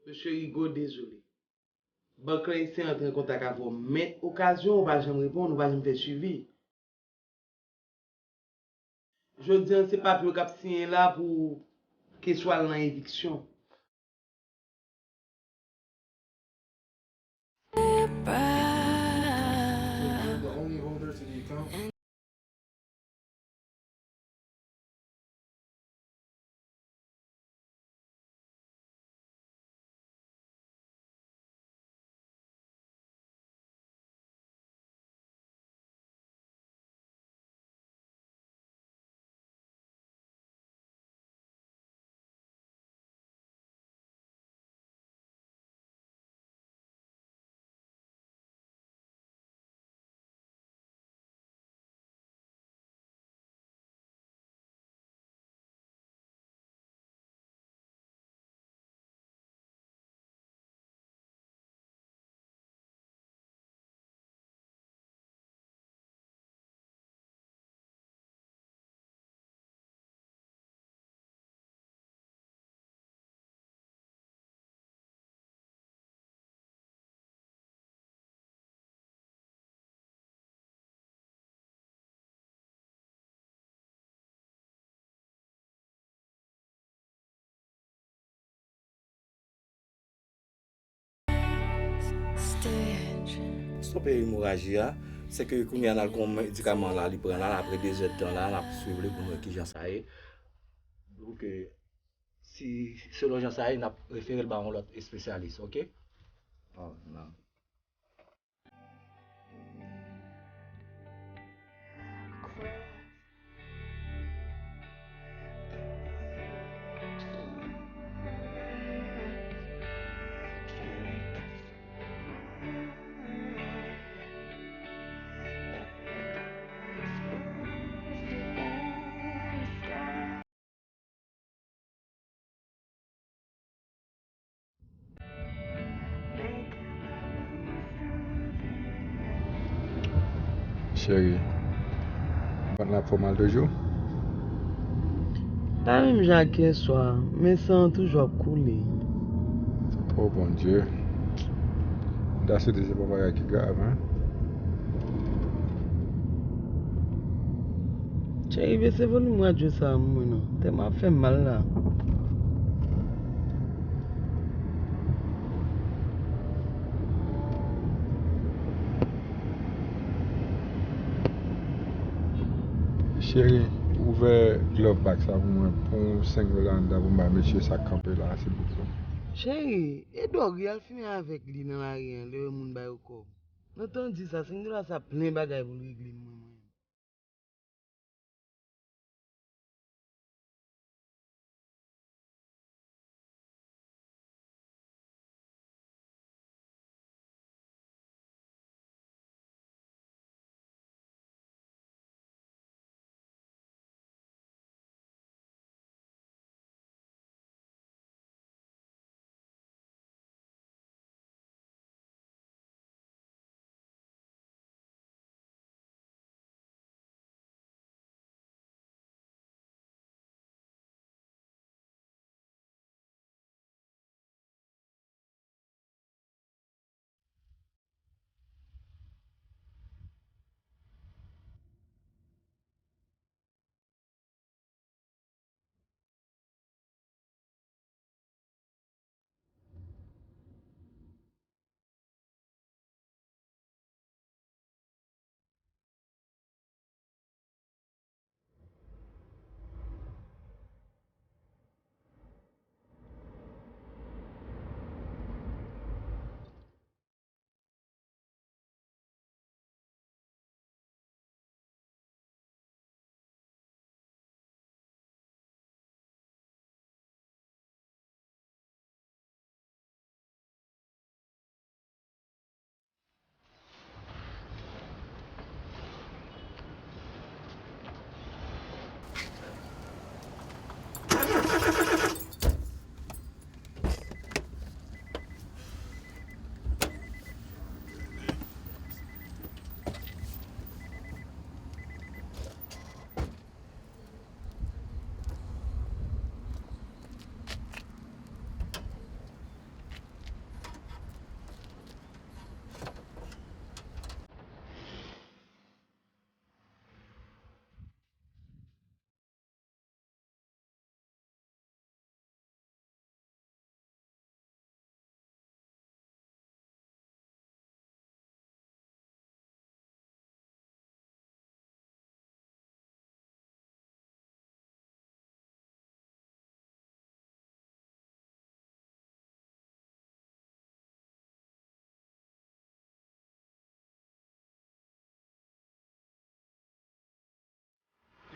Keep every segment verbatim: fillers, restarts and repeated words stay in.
Mesye Rigo, dezole. Bank lan eseye antre an kontak avè w, men okazyon ou pa janm reponn, ou pa janm fè swivi. Jodi a, se papye w k ap siyen la pou kesyon al nan eviksyon. Stope emoraji a, se ke kounye a n al gen yon medikaman la, li pran la, apre de zè d tan la, n ap swiv li pou n wè kijan sa ye. Pou ke, si, selon jan sa ye, n ap refere l ba yon lòt espesyalis, oke? Oh, non. Cheri, vant la ap fè w mal toujou? Pa menm jan ak yèswa, men san an toujou ap koule. Oh Bondye. M ta swete se pa bagay ki grav, en. Cheri, bese volim radyo sa a mwen non. Tèt mwen ap fè m mal la. Cheri, ouvè glove bag sa pou mwen. Pran senk dola anndan pou m bay mesye sa k kanpe la, silvouplè. Cheri, ede w ri al fimen avèk li nan lari an, lè w wè moun ba yo kòb. Nan tan di sa, senk dola sa plen bagay pou l regle mwen, mwen.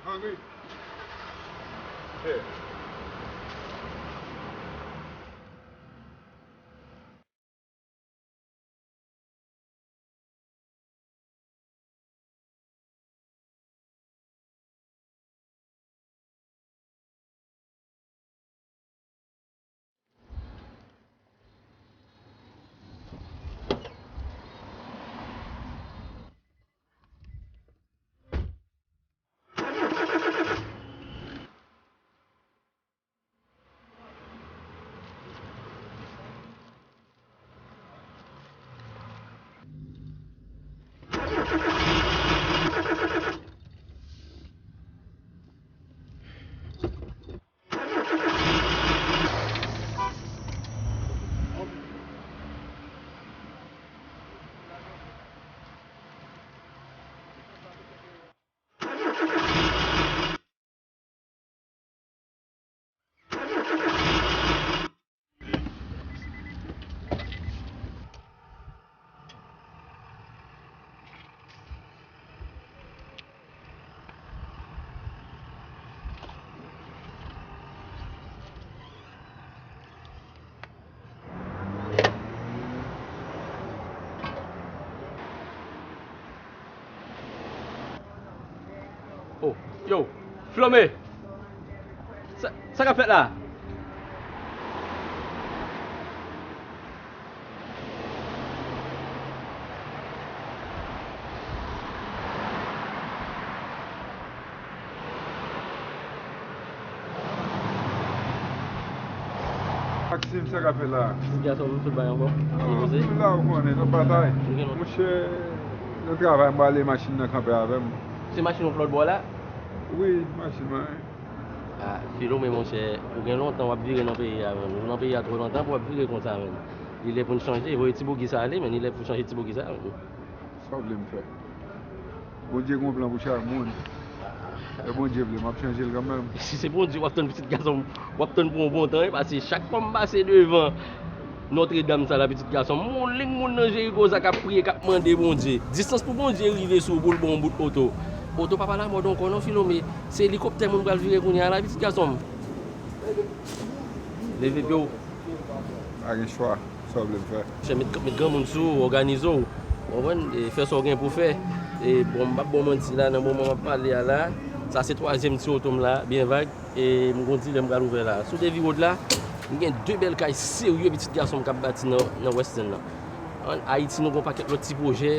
Anri. Oh, yo, Filome! Sa, sa k ap fèt la? Maxime, sa k ap fèt la? Ti gason m sot bay ankò. Ah, li poze. Ou la, ou konnen, n ap batay. Monchè, nan travay, m prale machin nan kanpe avè m. Se machin ou k lòt bò la? Wi, machin mwen. Ah, Filome, monchè, ou gen lontan w ap vire nan peyi a, menn. Ou nan peyi a twò lontan pou w ap vire konsa, menn. Li lè pou n chanje, voye ti bougi sa ale, menn. Li lè pou chanje ti bougi sa, menn. Sa w vle m fè? Bondye gen yon plan pou chak moun. Lè Bondye vle, m ap chanje l kanmenm. Si se Bondye w ap tann, pitit gason m, w ap tann pou yon bon tan, wi, paske chak fwa m pase devan Nòtredam sa la, pitit gason m, m wè yon ling moun nan Jeriko sa k ap priye, k ap mande Bondye. Distans pou Bondye rive sou ou pou l ba w yon bout oto. Oto pa pa lamòd ankò non, Filome. Se elikoptè moun pral vire kounye a la, pitit gason m. Leve pye w. Pa gen chwa. Sa w vle m fè? Chè, met, met granmoun sou ou, òganize w. Ou konprann? E fè sa w gen pou fè. E bon, m p ap ba w manti la, nan moman m ap pale a la, sa se twazyèm ti oto m la, byen vag. E m gon dilèm m pral ouvè la. Sou Davy Road la, m gen de bèl kay serye pitit gason m k ap bati nan, nan West End nan. Ann Ayiti, nou gon pakèt lòt ti pwojè.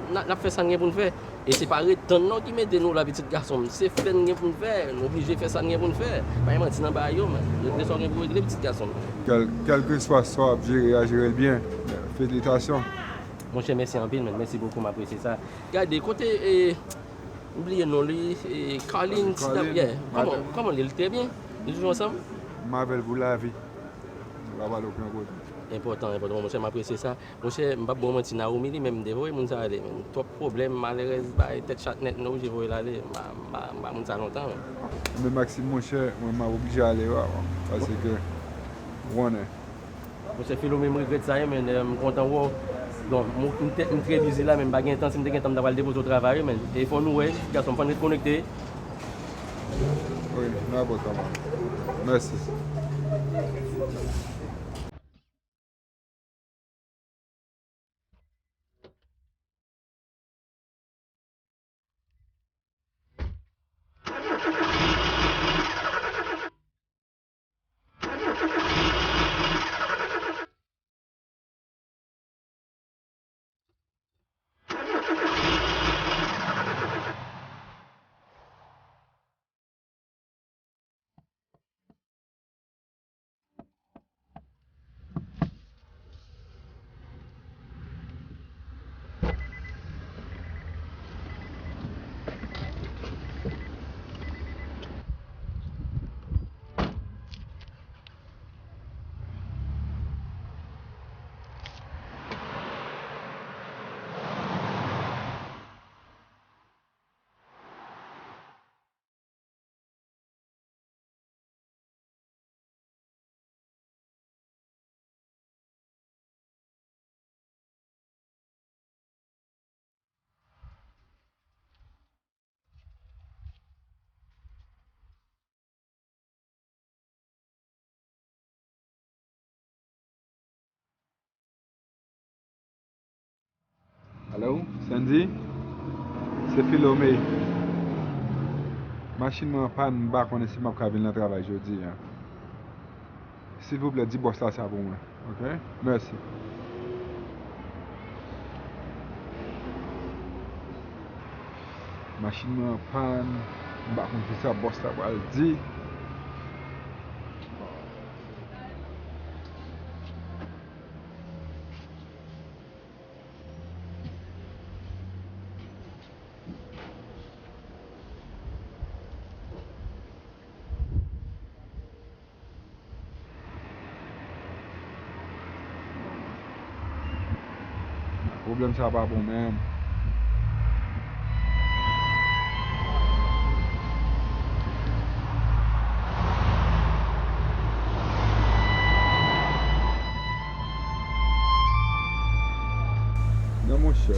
N a, n ap fè sa n gen pou n fè. E se pa ret tann non ki mete nou la, pitit gason m. Se fè n gen pou n fè. Nou oblije fè sa n gen pou n fè. Pa gen manti nan bagay yo, men. Regle sa w gen pou w regle, pitit gason m. Kèl, kèlkeswa sa w ap jere a, jere l byen. Felisitasyon. Monchè, mèsi anpil, men. Mèsi bokou, m apresye sa. Gade, kote, e, m bliye non li, e, Carlin, ti dam, yeah. Kòman, kòman li? Li trè byen? Nou toujou ansanm? M avè l pou lavi. Nou pa pale okenn kote. Enpòtan, enpòtan. Monchè, m apresye sa. Monchè, m p ap ba w manti, Naomi li menm, m te voye moun sa ale, men twòp pwoblèm, malerèz, bay tèt chat nèt, nou oblije voye l ale. M pa, m pa, m pa moun sa lontan, men. Men Maxime, monchè, mwen, m ap oblije ale, wi, paske, ou konnen. Monchè Filome, m regrèt sa, wi, men, eh, m kontan wè w. Bon, m, m te, m trè bizi la, men m pa gen tan, si m te gen tan, m ta pral depoze w travay, wi, men. E fò nou wè, gason, fò n ret konekte. Wi, n a bon tan, man. Mèsi. Sandy, se Filome. Machin mwen an pàn, m pa konnen si m ap ka vin nan travay jodi a. Silvouplè, di bòs la sa pou mwen. Oke? Mèsi. Machin mwen an pàn, m pa konn kisa bòs la pral di. Pwoblèm sa pa bon menm. Non, monchè.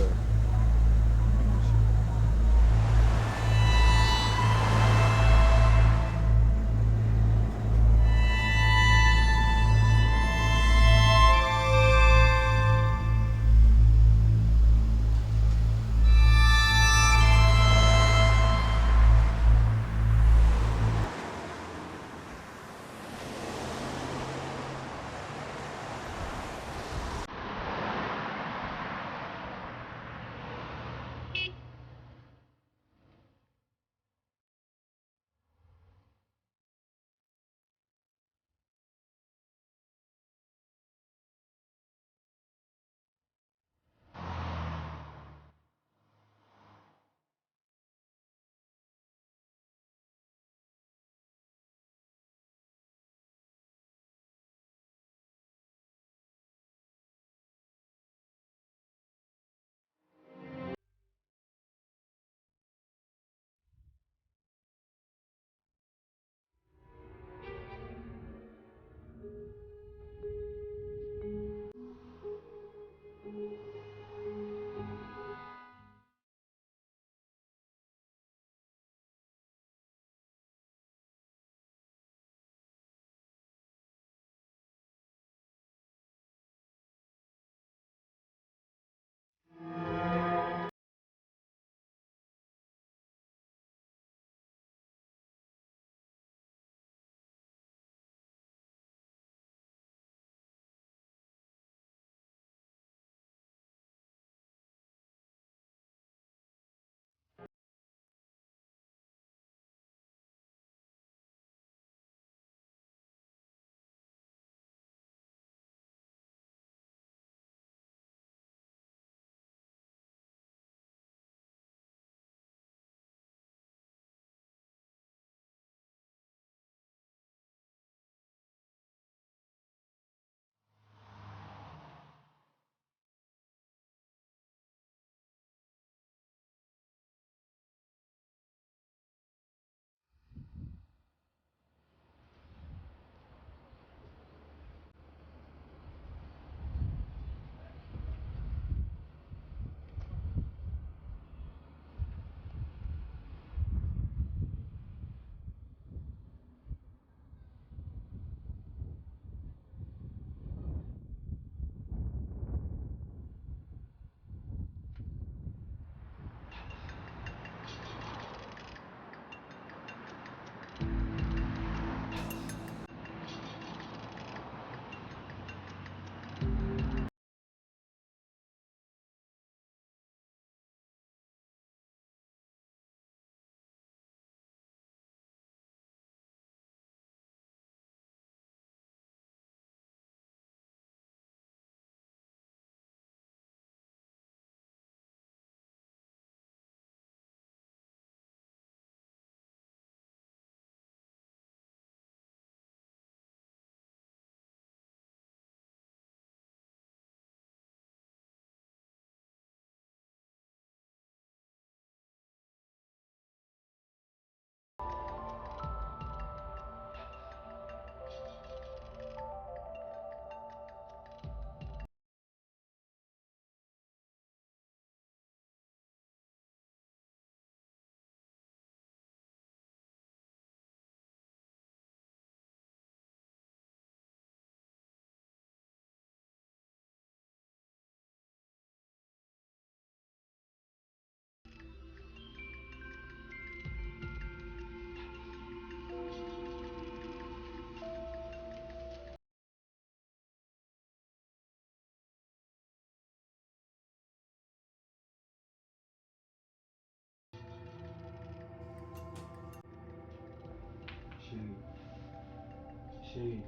Cheri.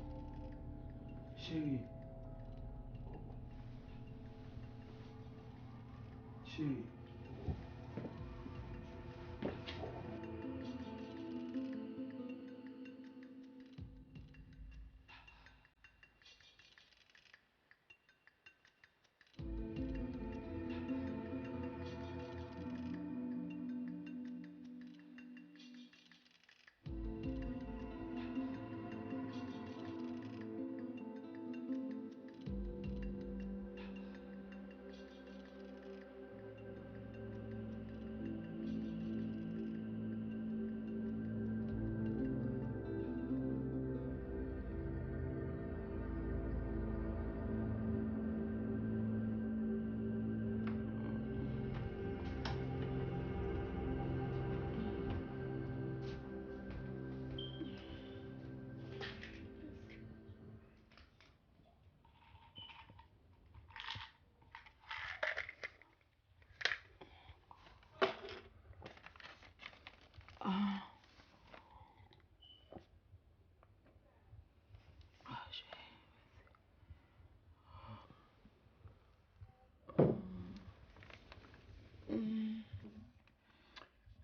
Cheri. Cheri.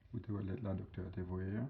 Ou te wè lèt la doktè a te voye a?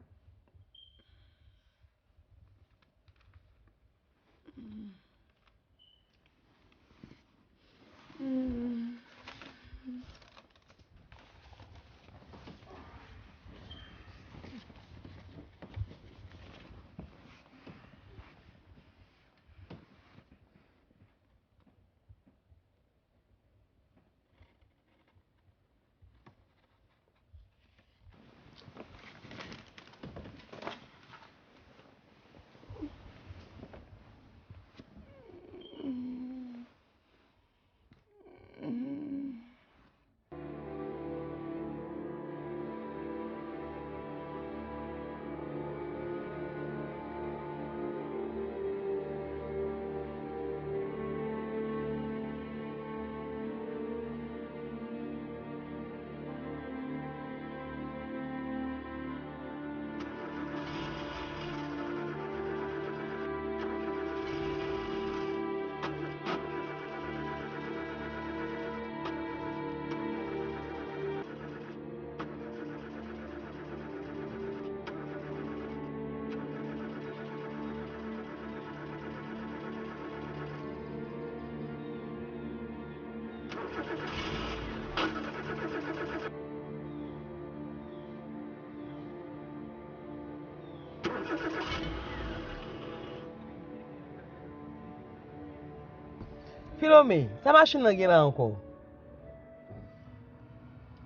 Filome, sa machin nan gen la ankò?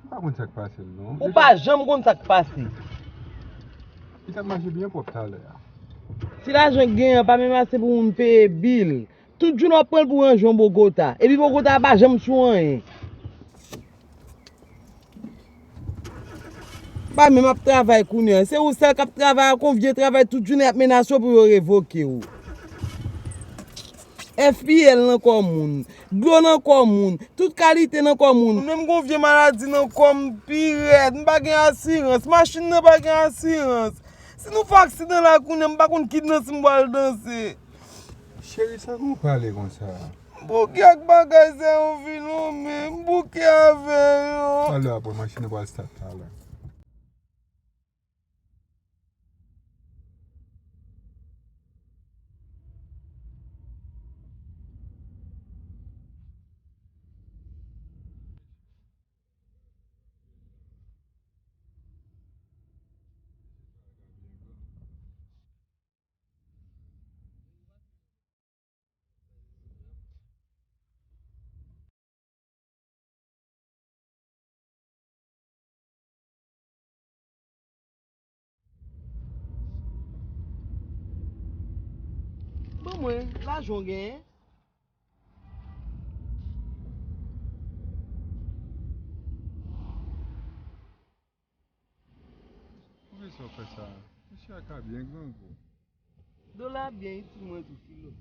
M pa konn sa k pase l non. Ou pa janm konn sa k pase. Li t ap mache byen pwòp talè a. Si lajan k genyen an pa menm ase pou moun peye bil, tout jounen w ap pran l pou ranjman Bogota. Epi Bogota a pa janm sou anyen. Pa menm ap travay kounye a. Se ou sèl k ap travay ak yon vye travay tout jounen y ap menase w pou yo revoke w. F P L nan kò moun, dlo nan kò moun, tout kalite nan kò moun. Mwen menm gon vye maladi nan kò m pi rèd, m pa gen asirans, machin nan pa gen asirans. Si nou fè aksidan la kounye a, m pa konn ki dans m pral danse. Cheri, sa gen w pale konsa? M bouke ak bagay sa yo, Filome, m bouke avè yo. Talè apre machin nan pral stat talè. Ban mwen, lajan w genyen? Poukisa w fè sa? Mesye a ka byen grangou. Dola byen itil mwen tou, Filo.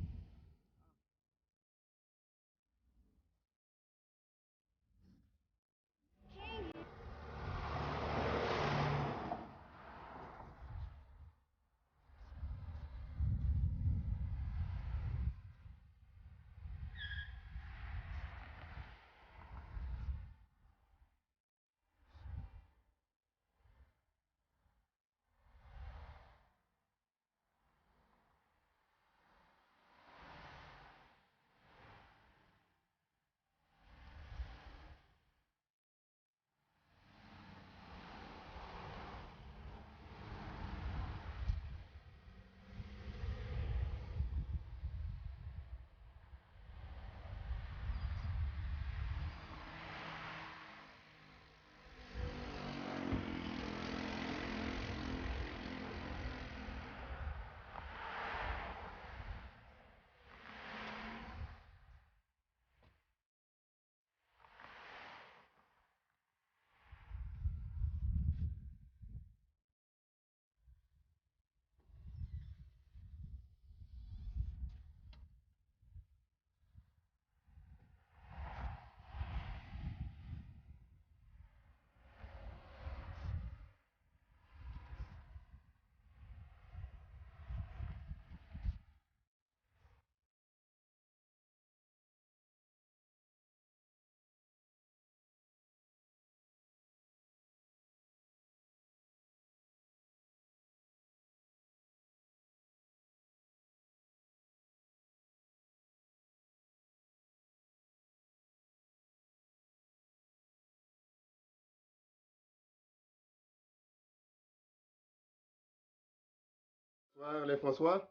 Bonsoir, Alain François.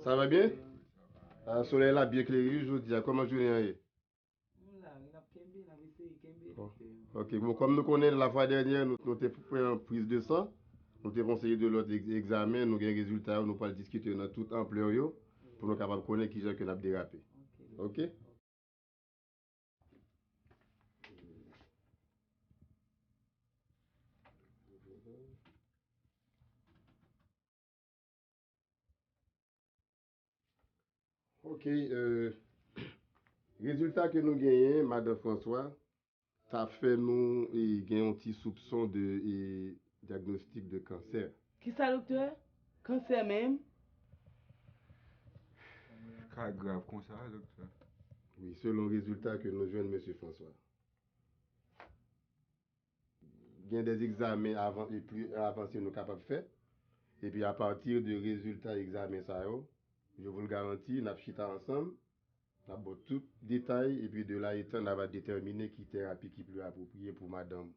Ça va bien? Ah, solèy la byen klere wi jodi a. Kòman jounen an ye? Nou la wi, n ap kenbe, n ap eseye kenbe. Bon. Ok, bon, kòm nou konnen, lafwa dènyè, nou, nou te pran priz de san, nou te fè yon seri de lòt egz-, egzamen, nou gen rezilta yo, nou pral diskite nan tout anplè yo, pou nou kapab konnen kijan ke n ap derape. Ok? Ok, euh, rezilta ke nou genyen, Madan François, ta fè nou, e, gen yon ti soupson de, e, dyagnostik de kansè. Kisa, doktè? Kansè menm? Ka grav konsa, doktè? Wi, selon rezilta ke nou jwenn, Mesye François. Gen de egzamen avan, e pli avanse nou kapab fè. Epi, apati de rezilta egzamen sa yo, je vous le garantis, n ap chita ansanm, n ap ba w tout detay, epi de la etan, n a va detèmine ki terapi ki pli apwopriye pou madanm.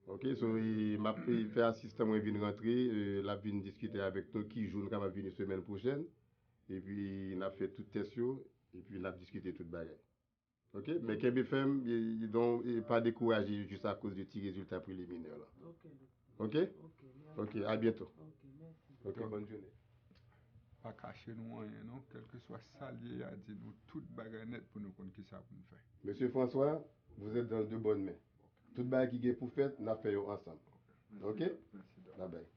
Ok, so, e, m ap, e, fè asistan mwen vin rantre, e, l ap vin diskite avèk nou ki jou nou kapab vini semèn pwochèn, epi n ap fè tout tès yo, epi n ap diskite tout bagay. Ok, men kenbe fèm, e, e, don, e, pa dekouraje jis akoz de ti rezilta preliminè la. Ok, doktè. Ok? Ok, mèsi. Ok, a byento. Ok, mèsi. Ok, bòn jounen. Pa kache nou anyen non, kèlkeswa sa l ye a, di nou tout bagay nèt pou nou konn kisa pou n fè. Mesye François, vous êtes dans de bonnes mains. Tout bagay ki gen pou fèt, n ap fè yo ansanm. Ok? Mèsi, dòk. Bye bye.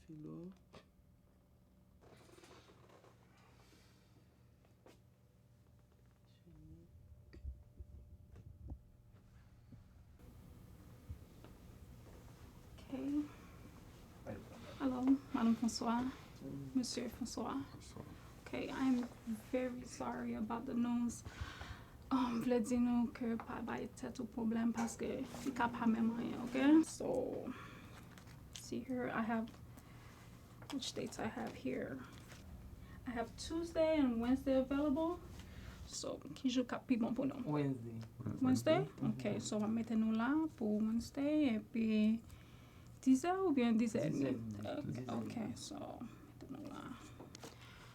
Filo. Ok. Hello, Madame François, Monsieur François. Bonsoir. Ok, I'm very sorry about the news. Um, vle di nou ke pa bay tèt ou pwoblèm paske li ka pa menm anyen, ok? So, see here, I have, which dates I have here? I have Tuesday and Wednesday available. So, ki jou k ap pi bon pou nou? Wednesday. Wednesday? Ok, so m ap mete nou la pou Wednesday, epi dizè oubyen dizè edmi? Dizè edmi. Ok, ok, so, mete nou la.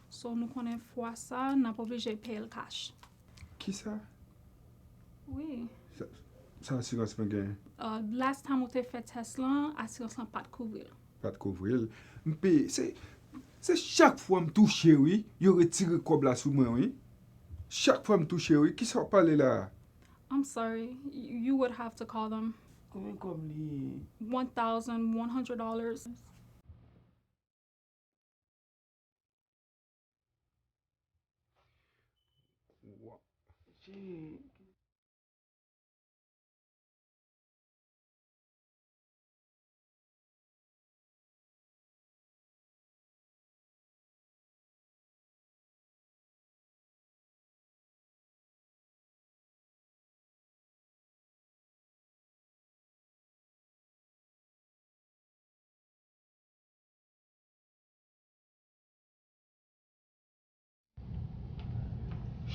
So, nou konnen fwa sa, n ap oblije peye l cash. Kisa? Wi. Sa, sa asirans mwen genyen? Uh, last time ou te fè tès lan, asirans lan pa t kouvri l. Pa t kouvri l. M peye, se, se chak fwa m touche, wi, yo retire kòb la sou mwen, wi. Chak fwa m touche, wi. Kisa w ap pale la a? I'm sorry. You, you would have to call them. Konbyen kòb li ye? One thousand one hundred dollars. Wa-,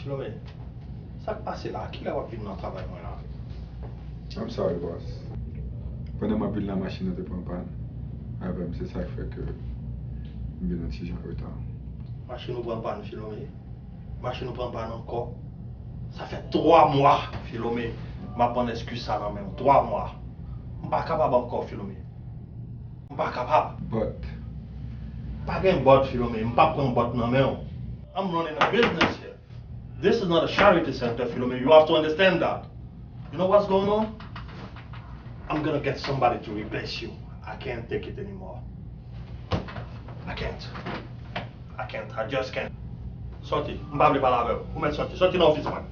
Filome, sa k pase la? Kilè w ap vin nan travay mwen la? I'm sorry, boss. Pandan m ap vin la, machin nan te pran pàn avè m, se sa k fè ke m vin yon ti jan reta. Machin ou pran pàn, Filome? Machin ou pran pàn ankò? Sa fè twa mwa, Filome, m ap bann eskiz sa nan men w. Twa mwa. M pa kapab ankò, Filome. M pa kapab. But. Pa gen but, Filome. M p ap pran but nan men w. I'm running a business here. This is not a charity center, Filome. You have to understand that. You know what's going on? I'm gonna get somebody to replace you. I can't take it anymore. I can't. I can't. I just can't. Sòti. M pa vle pale avè w. Ou mèt sòti. Sòti nan ofis mwen.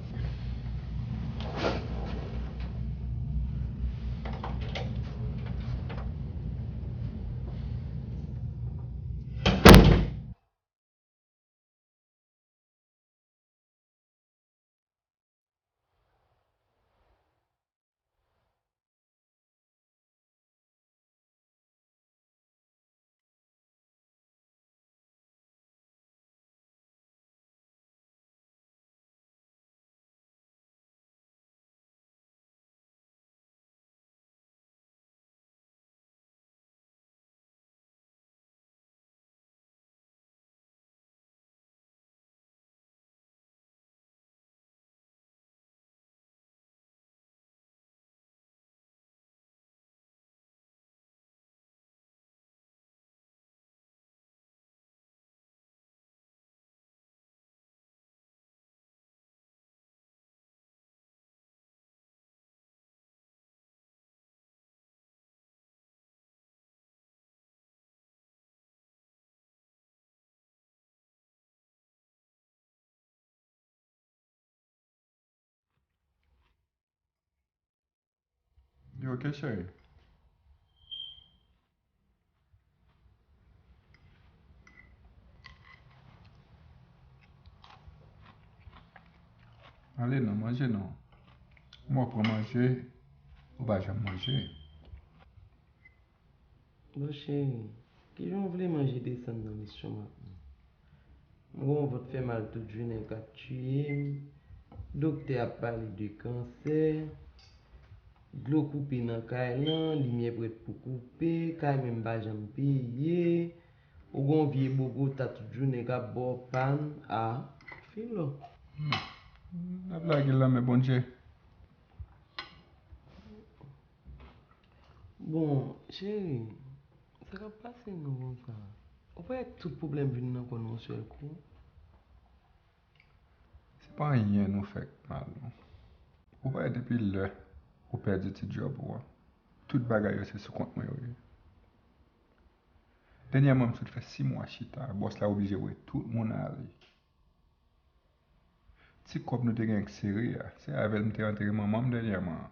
Ok, cheri. Ale non, manje non. Mwen pran manje, ou pa janm manje. Bon, cheri, kijan w vle manje desann nan estoma m? M gen yon vant fè mal tout jounen k ap tiye m. Doktè ap pale de kansè. Dlo koupe nan kay lan, limyè prèt pou koupe, kay menm pa janm peye. Ou gen yon vye Bogota tout jounen k ap ba w pàn. A, Filo. Hmm. N ap lage l nan men Bondye. Bon, cheri, sa k ap pase nou konsa? Ou pa wè tout pwoblèm vin nan kò nou yon sèl kou? Se pa anyen nou fè k mal, non. Ou pa wè depi lè ou pèdi ti djòb ou an, tout bagay yo se sou kont mwen yo ye. Dènyèman, m sot fè sis mwa chita, bòs la oblije voye tout moun ale. Ti kòb nou te gen k sere a, se avè l m te antere manman m dènyèman.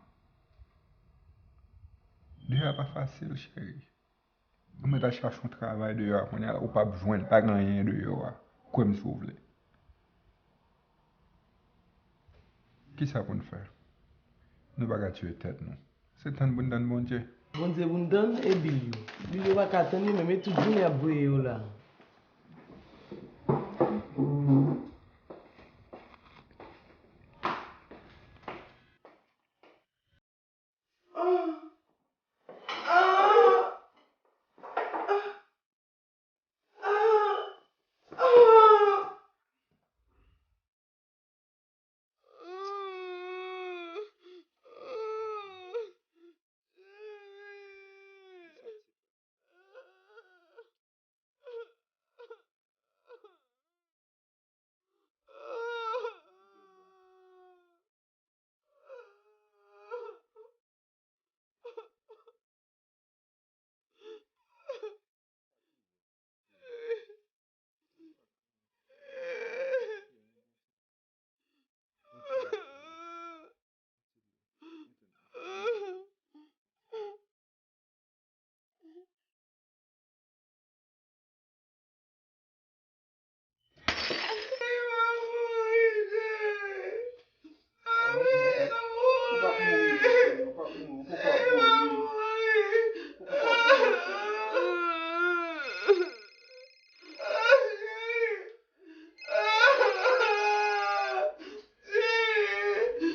Deyò a pa fasil, cheri. Ou mèt al chache yon travay deyò a kounye a la, ou p ap jwenn, pa gen anyen deyò a. Kwè m si w vle. Kisa pou n fè? Nou pa ka tiye tèt nou. Se tann pou n tann Bondye. Bondye pou n tann, e bil yo. Bil yo pa ka tann yo menm, e tout jounen y ap voye yo la.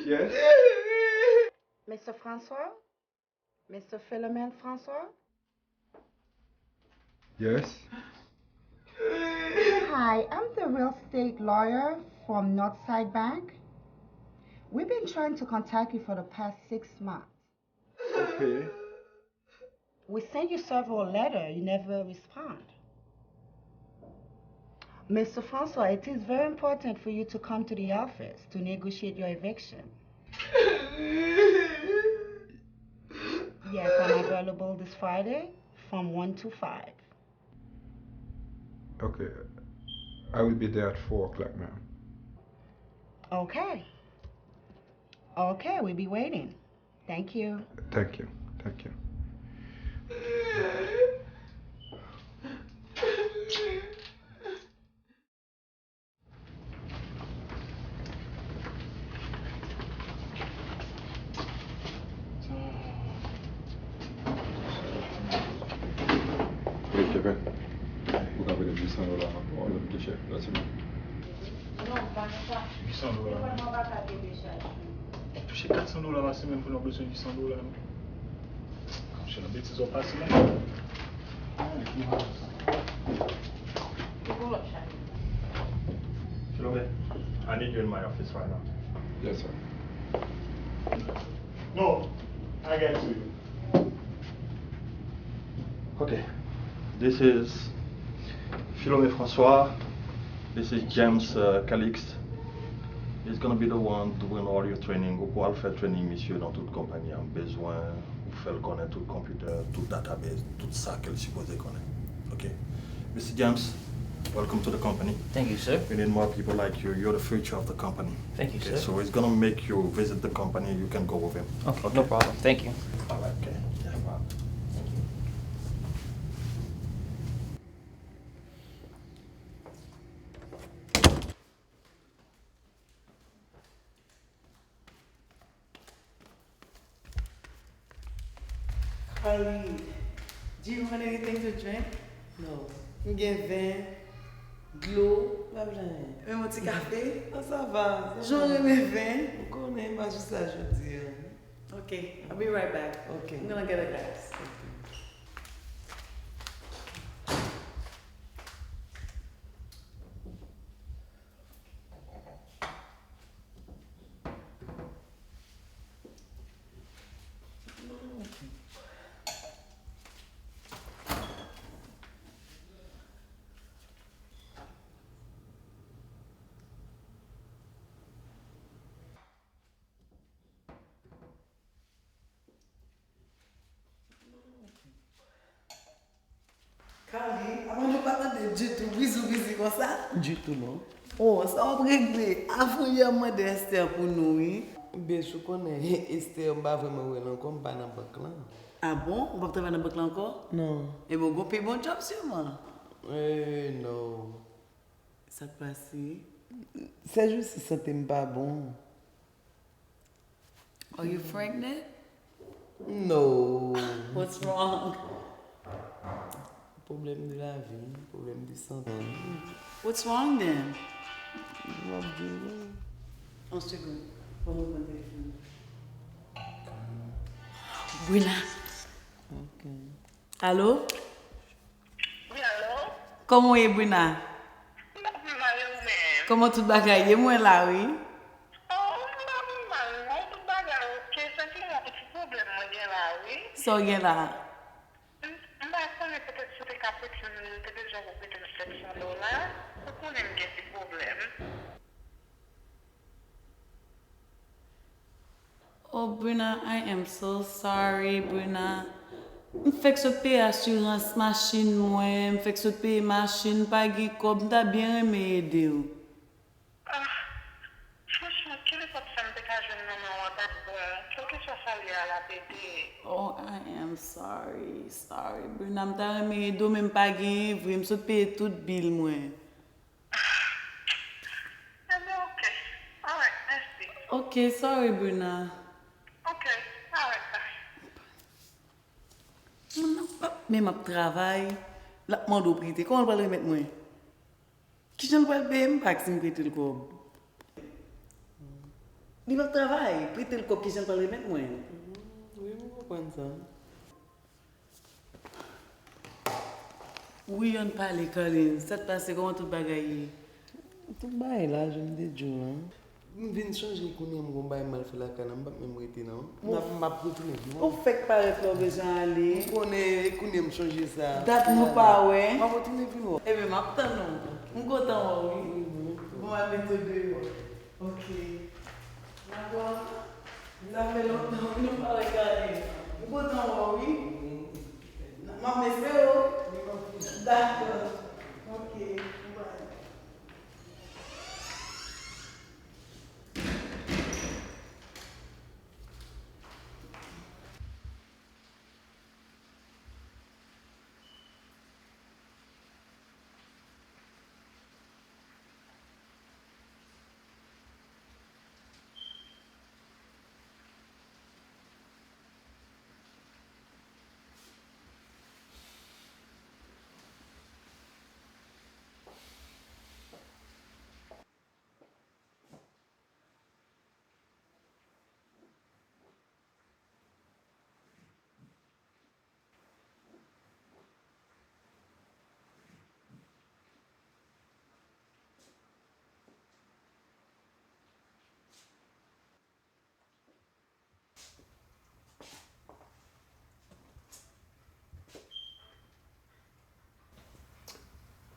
Yes. Mister François? Mister Philomène François? Yes. Hi, I'm the real estate lawyer from Northside Bank. We've been trying to contact you for the past six months. Okay. We sent you several letters, you never respond. Mister François, it is very important for you to come to the office to negotiate your eviction. Yes, I'm available this Friday from one to five. Okay. I will be there at four o'clock, ma'am. Okay. Okay, we'll be waiting. Thank you. Thank you. Thank you. Hey, Kevin, ou ka prete m uit san dola ankò, lòt ki chè, lòt semèn. Non, pa nan sa. Uit san dola. Mwen pa ka kenbe chaj. Ou touche kat san dola pa semèn pou nou bezwen uit san dola, non? Monchè, nan betiz w ap pase, non? Filome, I need you in my office right now. Yes, sir. No, I get to you. Okay, this is Philomé François. This is James, uh, Calixte. He's gonna be the one doing all your training. Ou pou al fè training misye nan tout konpayi a. M bezwen ou fè l konnen tout konpitè, tout database, tout sa ke l sipoze konnen. Ok? Mister James, Welcome to the company. Thank you, sir. We need more people like you. You're the future of the company. Thank you, Okay, sir. so he's gonna make you visit the company. You can go with him. Okay, no problem. Thank you. All right, okay. Yeah, no problem. Thank you. Carly, do you want anything to drink? No. M gen ven, dlo, m pa bezwen anyen. Menm yon ti kafe? Non, sa va. Jan w renmen ven. Ou konnen, m pa jis la jodi a. Okay, I'll be right back. Okay. I'm gonna get a glass. Carly, Amanda pa tande ditou, bizi bizi konsa? Ditou non. Oh, sa w ap regle? Avan yè m mande Esther pou nou, wi. Bes, ou konnen, Esther, m pa vrèman wè l ankò, m pa nan bank lan. Ah bon? Ou p ap travay nan bank lan ankò? Non. Ebyen, w gon pi bon djòb siman. Eh, non. Sa k pase? Sèjousi, sante m pa bon. Are you pregnant? No. What's wrong? Pwoblèm de lavi, pwoblèm de sante. What's wrong then? M ap di w. Yon segonn. Ban mwen pran telefòn nan. Brina. Ok. Alo? Wi, alo? Kòman w ye, Brina? M pa pi mal, e ou menm? Kòman tout bagay ye? Mwen la, wi. Oh, m pa pi mal, non, tout bagay oke. Senpleman, yon ti pwoblèm mwen gen la, wi. Sa w gen la? M, m pa konnen, petèt si w te ka prete m, m te bezwen pou prete m sèt san dola. Ou konnen m gen ti pwoblèm. Oh, Brina, I am so sorry, Brina. M fèk sot peye asirans machin mwen, m fèk sot peye machin, m pa gen kòb, m ta byen renmen ede w. Ah, franchman, kenenpòt sa m te ka jwenn nan men w an t ap bon. Kèlkeswa sa l ye a, l ap ede. Oh, I am sorry, sorry, Brina, m ta renmen ede w, men m pa genyen vre, m sot peye tout bil mwen. Ebyen, oke. Alright, mèsi. Ok, sorry, Brina. Oke, alright, bye. Moun nan p ap menm ap travay, l ap mande w prete. Kòman l pral remèt mwen? Kijan l pral peye m pak si m prete l kòb? Li p ap travay, prete l kòb, kijan l pral remèt mwen? Wi, m konprann sa. Wi, ann pale, Carline. Sa k pase? Kòman tout bagay ye? Tout bagay la, jan m te di w lan. M vin chonje kounye a m gon bagay m al fè lakay la, m p ap menm rete non. M ap, m ap retounen vin wè w. Ou fèk parèt lè w bezwen ale. M konnen, e kounye a m chonje sa. Dat nou pa wè. M ap retounen vin wè w. Ebyen, m ap tann ou. M kontan wè w, wi. Wi, mwen menm tou. Bon, m al mete w deyò. Ok. Dakò. Sa fè lontan wi nou pa regade. M kontan wè w, wi. M ap mesye w. Dakò. Ok. Bye.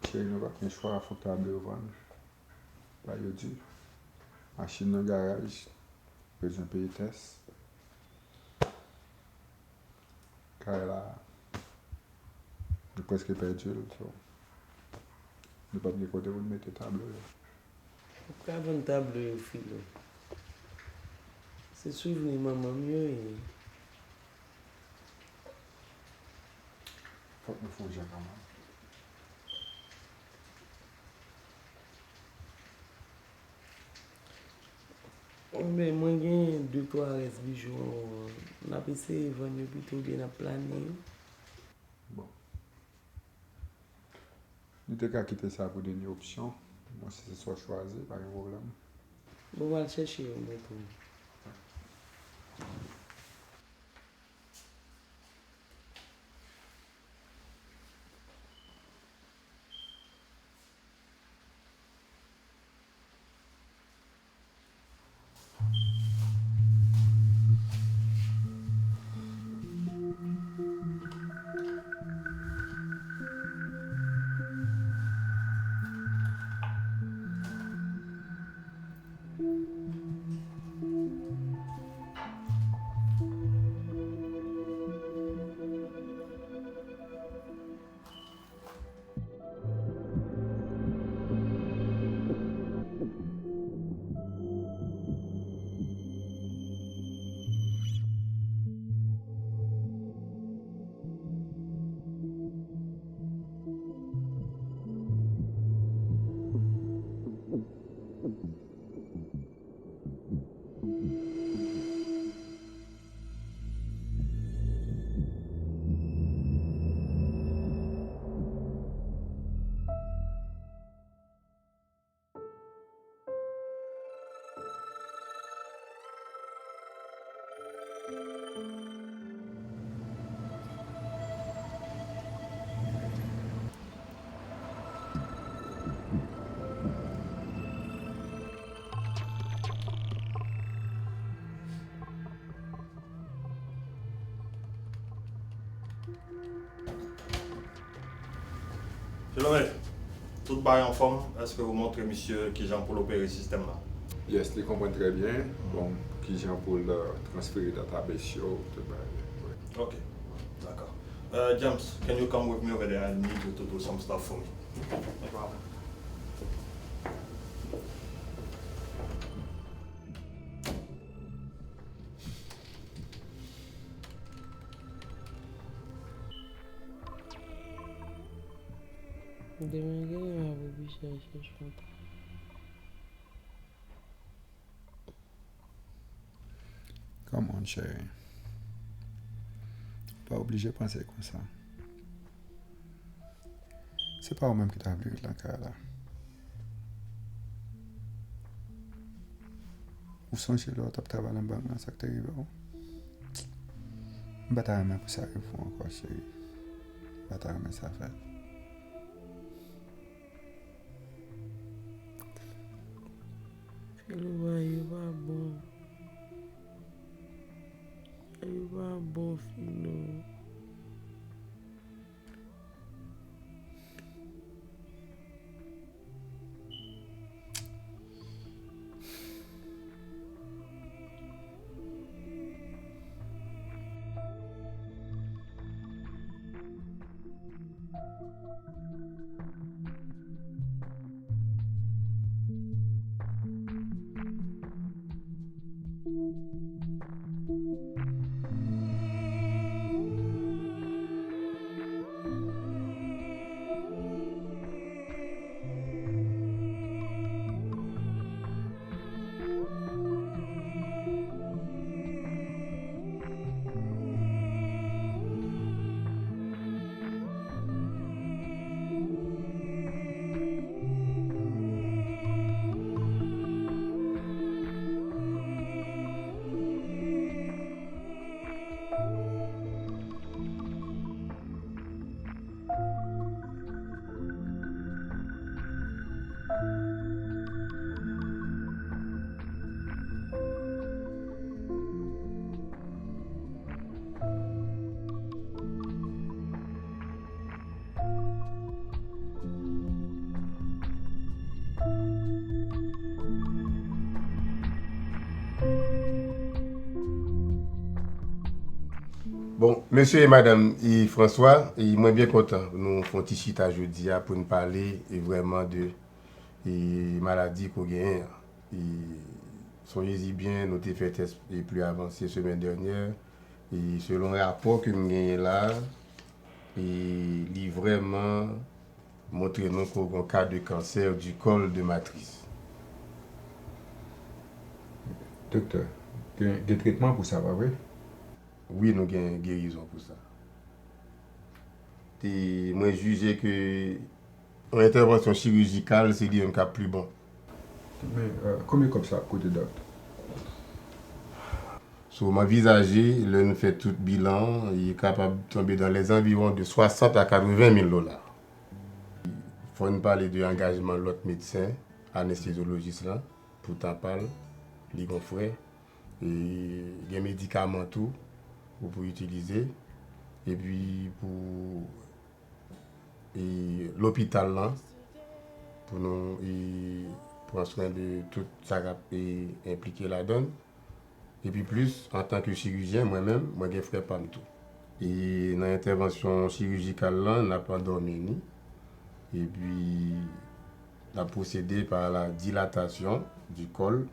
Cheri, nou pa gen chwa, fòk ta able yo vann. Bagay yo di. Machin nan garaj, bezwen peye tès. Kay la, nou prèske pèdi l, so. Nou p ap gen kote pou n mete tablo yo. Ou ka vann tablo yo, Filo. Se souvni manman m yo ye. Fòk nou fè yon jan kanmenm. Bon, mwen gen de twa rès bijou anwo an. N ap eseye vann yo pito oubyen n ap plane yo? Bon. Nou te ka kite sa pou dènye opsyon. Bon, si se sa w chwazi, pa gen pwoblèm. Bon, m al chèche yo, mwen tou. Filomé, tout bagay anfòm, èske ou montre misye kijan pou l opere sistèm nan? Yes, li konprann trè byen, bon, kijan pou l, euh, transfere database yo, tout bagay, wi. Ok, dakò. Uh, James, can you come with me over there? I need you to do some stuff for me. No problem. Demen gen lè m ap oblije al chèche yon travay. Come on, cheri. Ou pa oblije panse konsa. Se pa ou menm ki ta vle ret nan kay la. Ou sonje lè w t ap travay nan bank lan, sa k te rive w? M pa ta renmen pou sa rive w ankò, cheri. M pa ta renmen sa fèt. Filo, bagay yo pa bon. Bagay yo pa bon, Filo. Bon, mesye e madanm e François, e mwen byen kontan nou fè yon ti chita jodi a pou n pale e vrèman de e maladi ke w genyen an. E sonje byen, nou te fè tès e pli avanse semèn dènyè. E selon rapò ke m genyen la, e li vrèman montre nou ke w gen yon ka de kansè du col de matrice. Doktè, gen, gen tretman pou sa, pa vre? Wi, nou gen gerizon pou sa. E mwen jije ke yon entèvansyon chirijikal, se li menm k ap pli bon. Men, euh, konbyen kòb sa ap koute, Dòk? So, m anvizaje, lè nou fè tout bilan, li kapab tonbe dans les environs de soixante à quatre-vingt mille dola. Fò n pale de angajman lòt medsen, anestezyolojis lan, pou tan pa l, li gon frè. E gen medikaman tou, ou pou itilize. Epi pou e lopital lan, pou nou e pran swen de tout sa k ap e enplike ladan l. Epi plis, antanke chirijyen, mwen menm, mwen gen frè pa m tou. E nan entèvansyon chirijikal lan, n ap andòmi li. Epi, n ap pwosede pa la dilatasyon di kòl.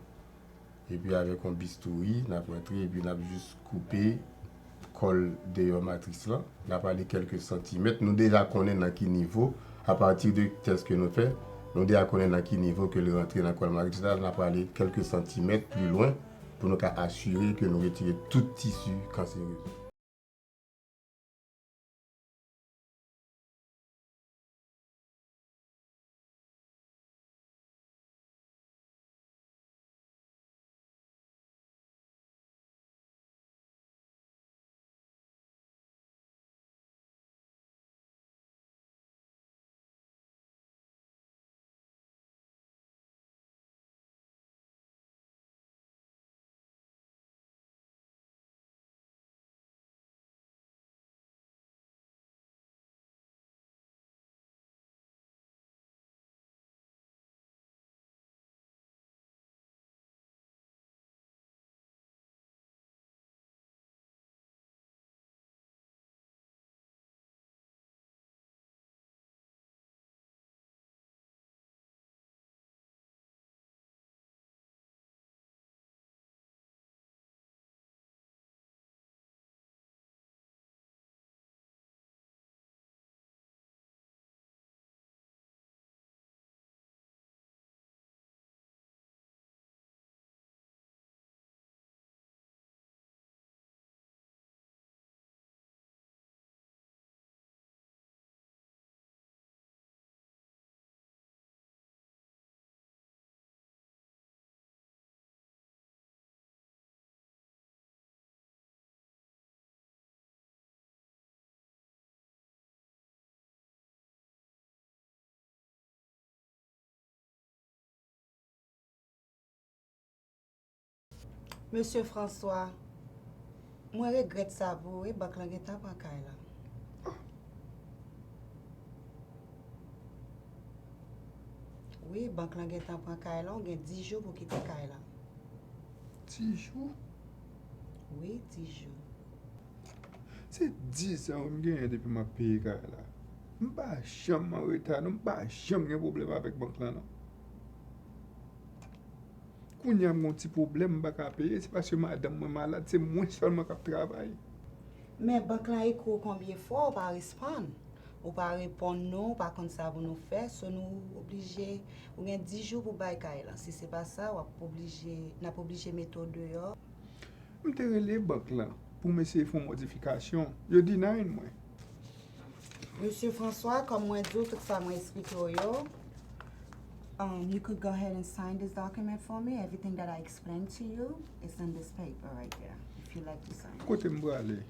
Epi avèk yon bistouri, n ap rantre, epi n ap jis koupe kòl deyò matris lan. N ap ale kèlke santimèt. Nou deja konnen nan ki nivo, apati de tès ke nou fè, nou deja konnen nan ki nivo ke l rantre nan kòl matris la. N ap ale kèlke santimèt pli lwen pou nou ka asire ke nou retire tout tisi kanserez. Mesye François, mwen regrèt sa pou ou, wi, bank lan gentan pran kay la. Wi, bank lan gentan pran kay la, ou gen dis jou pou kite kay la. Dis jou? Wi, dis jou. Se dis an m genyen depi m ap peye kay la. M pa janm an reta, non, m pa janm gen pwoblèm avèk bank lan, non. Kounye a m gon ti pwoblèm, m pa ka peye, se paske madanm mwen malad, se mwen sèlman k ap travay. Men bank lan ekri w konbyen fwa, ou pa responn. Ou pa reponn nou, ou pa konn sa pou nou fè, so nou oblije, ou gen dis jou pou bay kay lan. Si se pa sa, w ap oblije, n ap oblije mete w deyò. M te rele bank lan pou m eseye fè yon modifikasyon. Yo deny mwen. Mesye François, kòm mwen di w tout sa mwen eksplike w yo, um, you could go ahead and sign this document for me. Everything that I explained to you is in this paper right there, if you like to sign it. Kote m prale?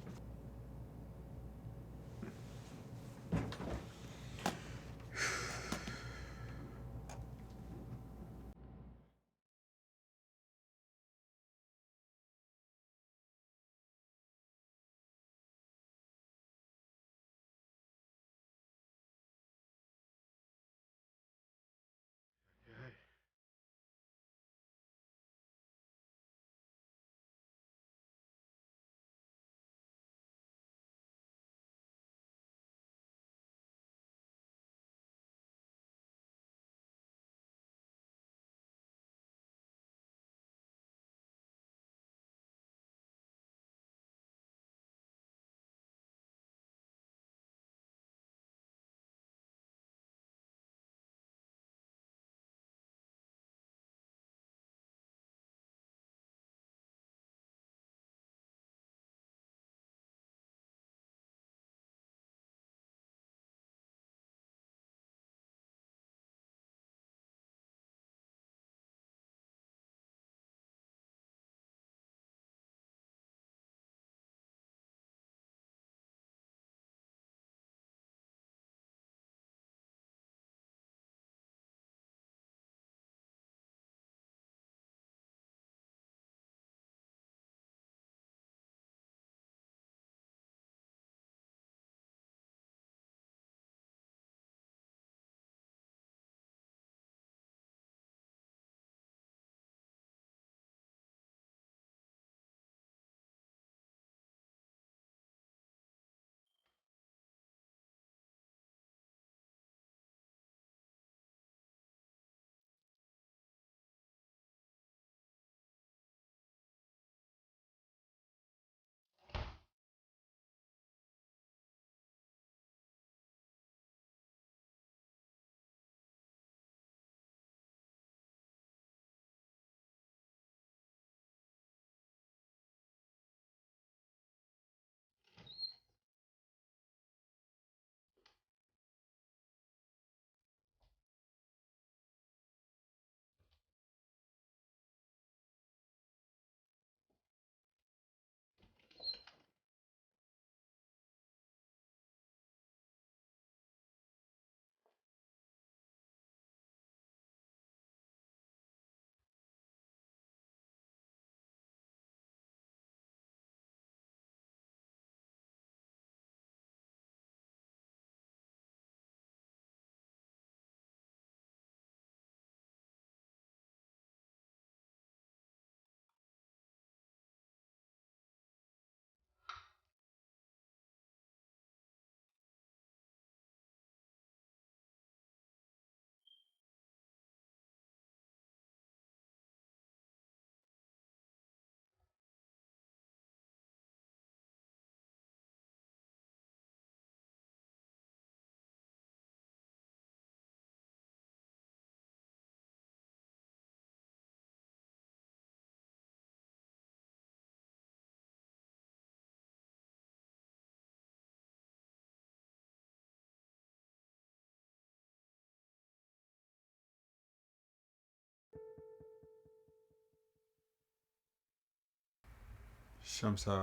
Chanm sa,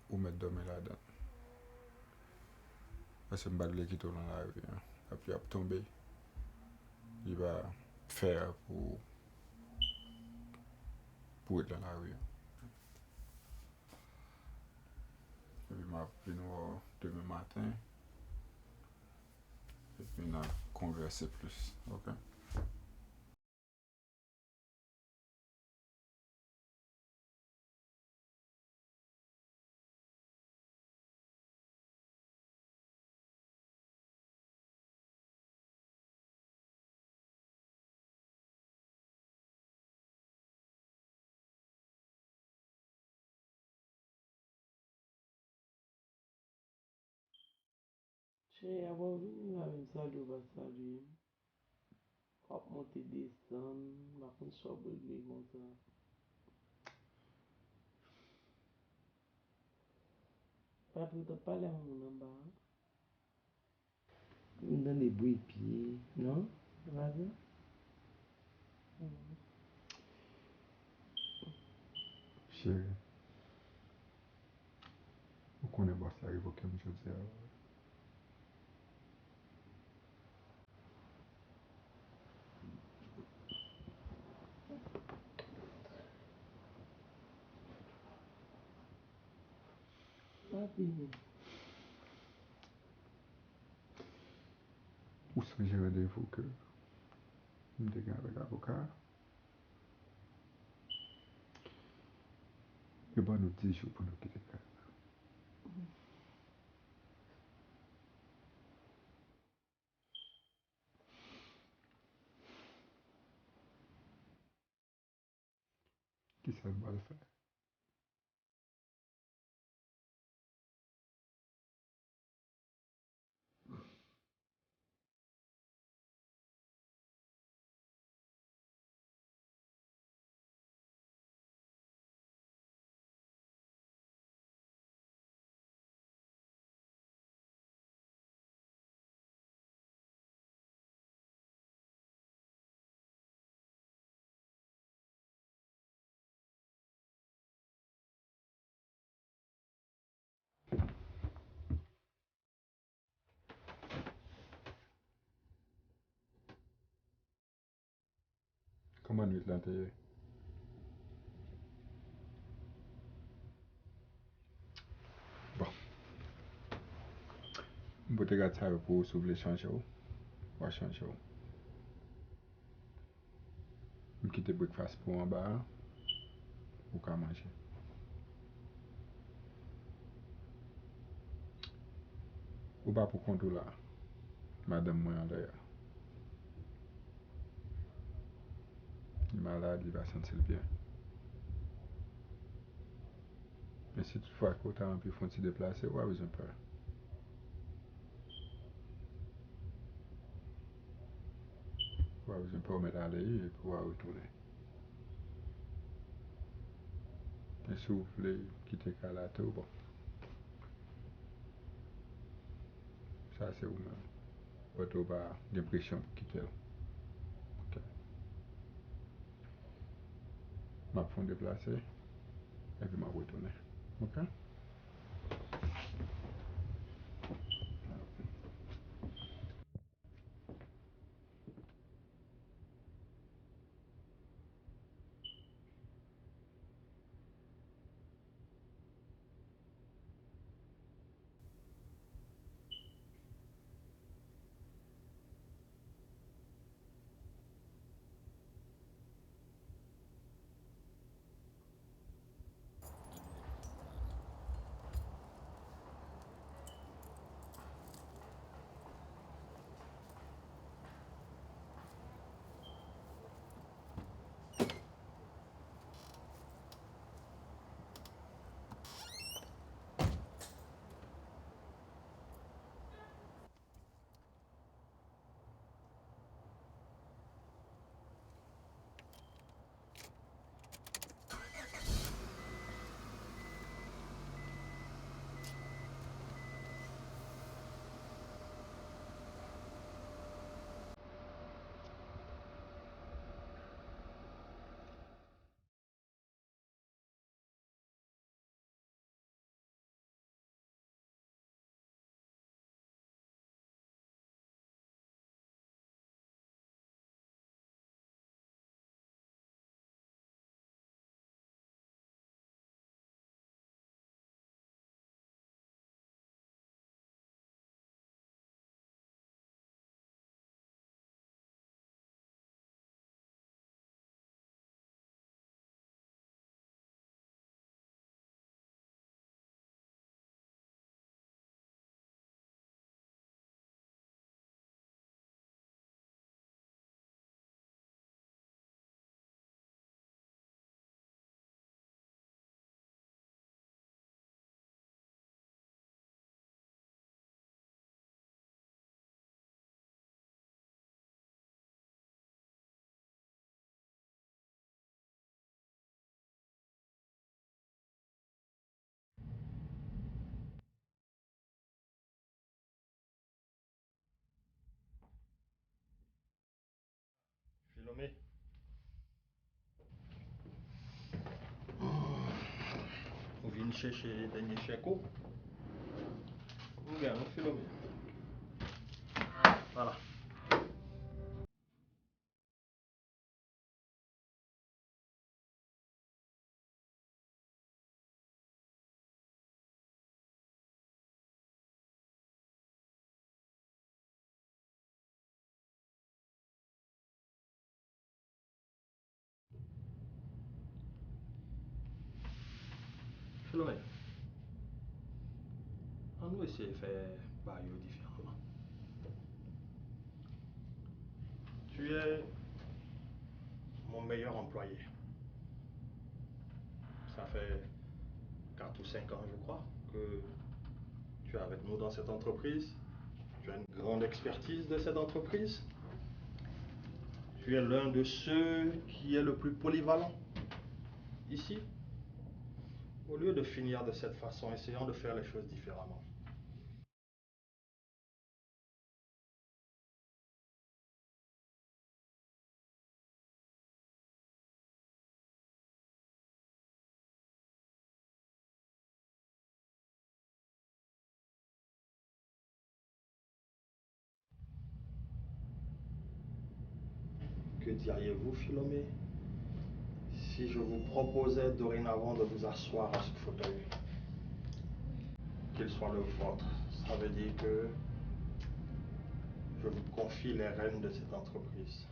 ou mèt dòmi ladan l. Paske m pa t vle kite w nan lari an. Lapli ap tonbe. Li pa fè pou, pou w ret nan lari an. Epi m ap vin wè w demen maten. Epi n a konvèse plis, oke? Cheri, a pa w vini la menm, salye w pa salye m. W ap monte desann, m pa konn sa w ap regle konsa. Papi, w t ap pale ak moun anba a? M tande bri pye, non? Se pa sa? Cheri, ou konnen bòs la revoke m jodi a. Papi. Ou sonje randevou ke m te gen avèk avoka a? Yo ban nou dis jou pou nou kite kay la. Kisa m pral fè? Kòman nwit lan te ye? Bon. M pote gad sa yo pou ou, si w vle chanje w, w a chanje w. M kite breakfast pou w anba a, ou ka manje. Ou pa pou kont ou la. Madanm mwen anlè a. Li malad, li pa santi l byen. Men si tout fwa ke w ta anvi fè yon ti deplase, ou pa bezwen pè. Ou pa bezwen pè, ou mèt ale epi ou a retounen. Men si w vle kite kay la tou, bon. Sa se ou menm. But ou pa gen presyon pou kite l. Ok. M ap fè yon deplase, epi m ap retounen. Ok? Chèche dènye chèk ou. Ou gen, ou Filomè. Vwala. Filomè, ann nou eseye fè bagay yo diferaman. Tu es mon meilleur employé. Ça fait quatre ou cinq ans, je crois, que tu es avec nous dans cette entreprise. Tu as une grande expertise de cette entreprise. Tu es l'un de ceux qui est le plus polyvalent ici. Au lieu de finir de cette façon, essayons de faire les choses différemment. Que diriez-vous, Philomé, si je vous proposais dorénavant de vous asseoir à ce fauteuil, qu'il soit le vôtre? Ça veut dire que je vous confie les rênes de cette entreprise.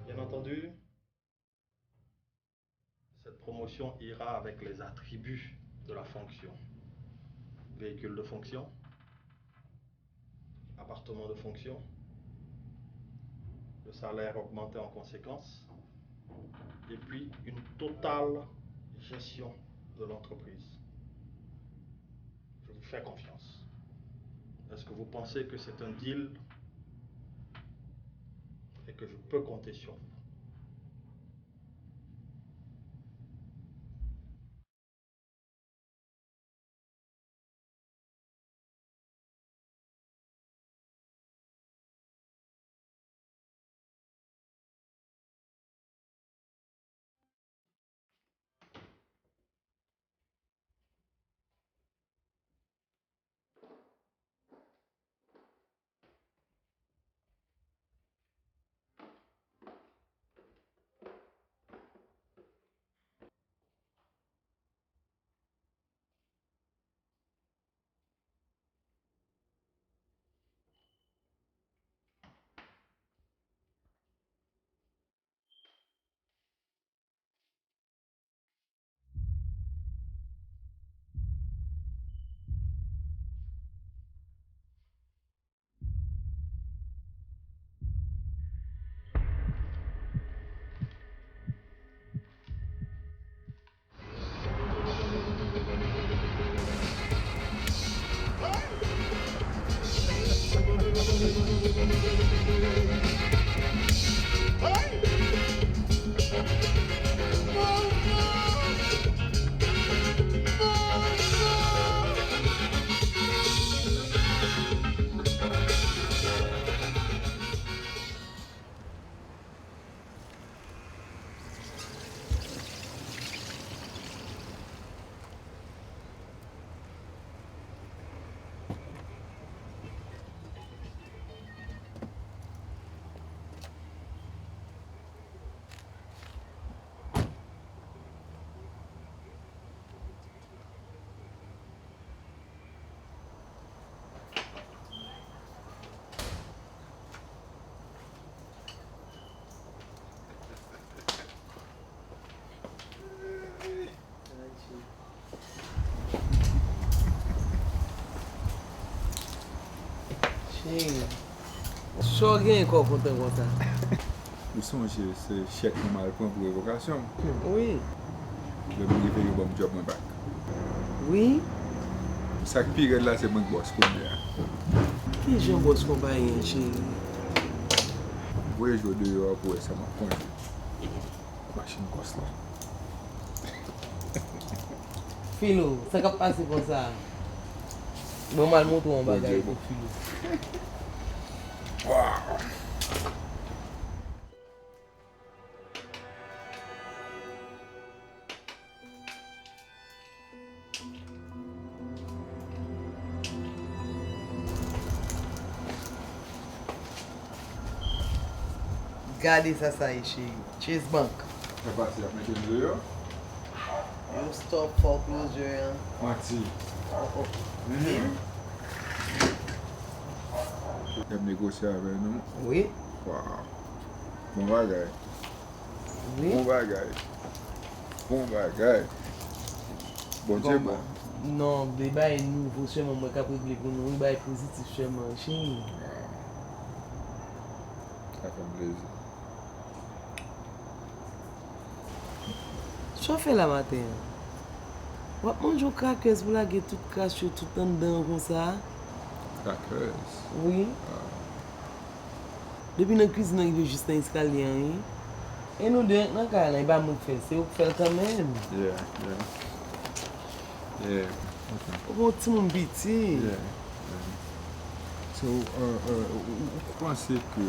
Bien entendu, cette promotion ira avec les attributs de la fonction. Véhicule de fonction, appartement de fonction, le salaire augmenté en conséquence, et puis une totale gestion de l'entreprise. Je vous fais confiance. Est-ce que vous pensez que c'est un deal et que je peux compter sur vous? Cheri, sa w genyen kò kontan konsa? Ou sonje se chèk mwen m al pran pou revokasyon m? Wi. Lè m rive, yo ban m djòb mwen back. Wi. Sa k pi rèd la, se mwen k bòs kounye a. Ki jan bòs konpayi an, cheri? Voye je w deyò a pou w wè sa m ap konjwe. Machin kòs la. Filo, sa k ap pase konsa? Bon, m al montre w yon bagay pou Filo. Gade sa sa ye, cheri. Chase Bank. Sa pase ap mete m deyò? Yo stop foreclosure an. Manti. Yo ap negosye avè nou? Wi. Waw. Bon bagay. Wi. Bon bagay. Bon bagay. Bondye bon. Non, de bagay nouvo sèlman mwen k ap regle pou nou, wi, bagay pozitif sèlman, cheri. Sa fè m plezi. Sa w fè la maten an? W ap manje yon crackers pou lage tout kras yo tout anndan an konsa? Crackers? Wi. Depi nan kwizin nan rive jis nan eskalye an, wi. E nou de nan kay la, e pa mwen k fè l, se ou k fè l kanmenm. Yeah, yeah. Yeah, ok. Ou pa yon timoun piti. Yeah, yeah. So, uh, uh, ou, ou, ou panse ke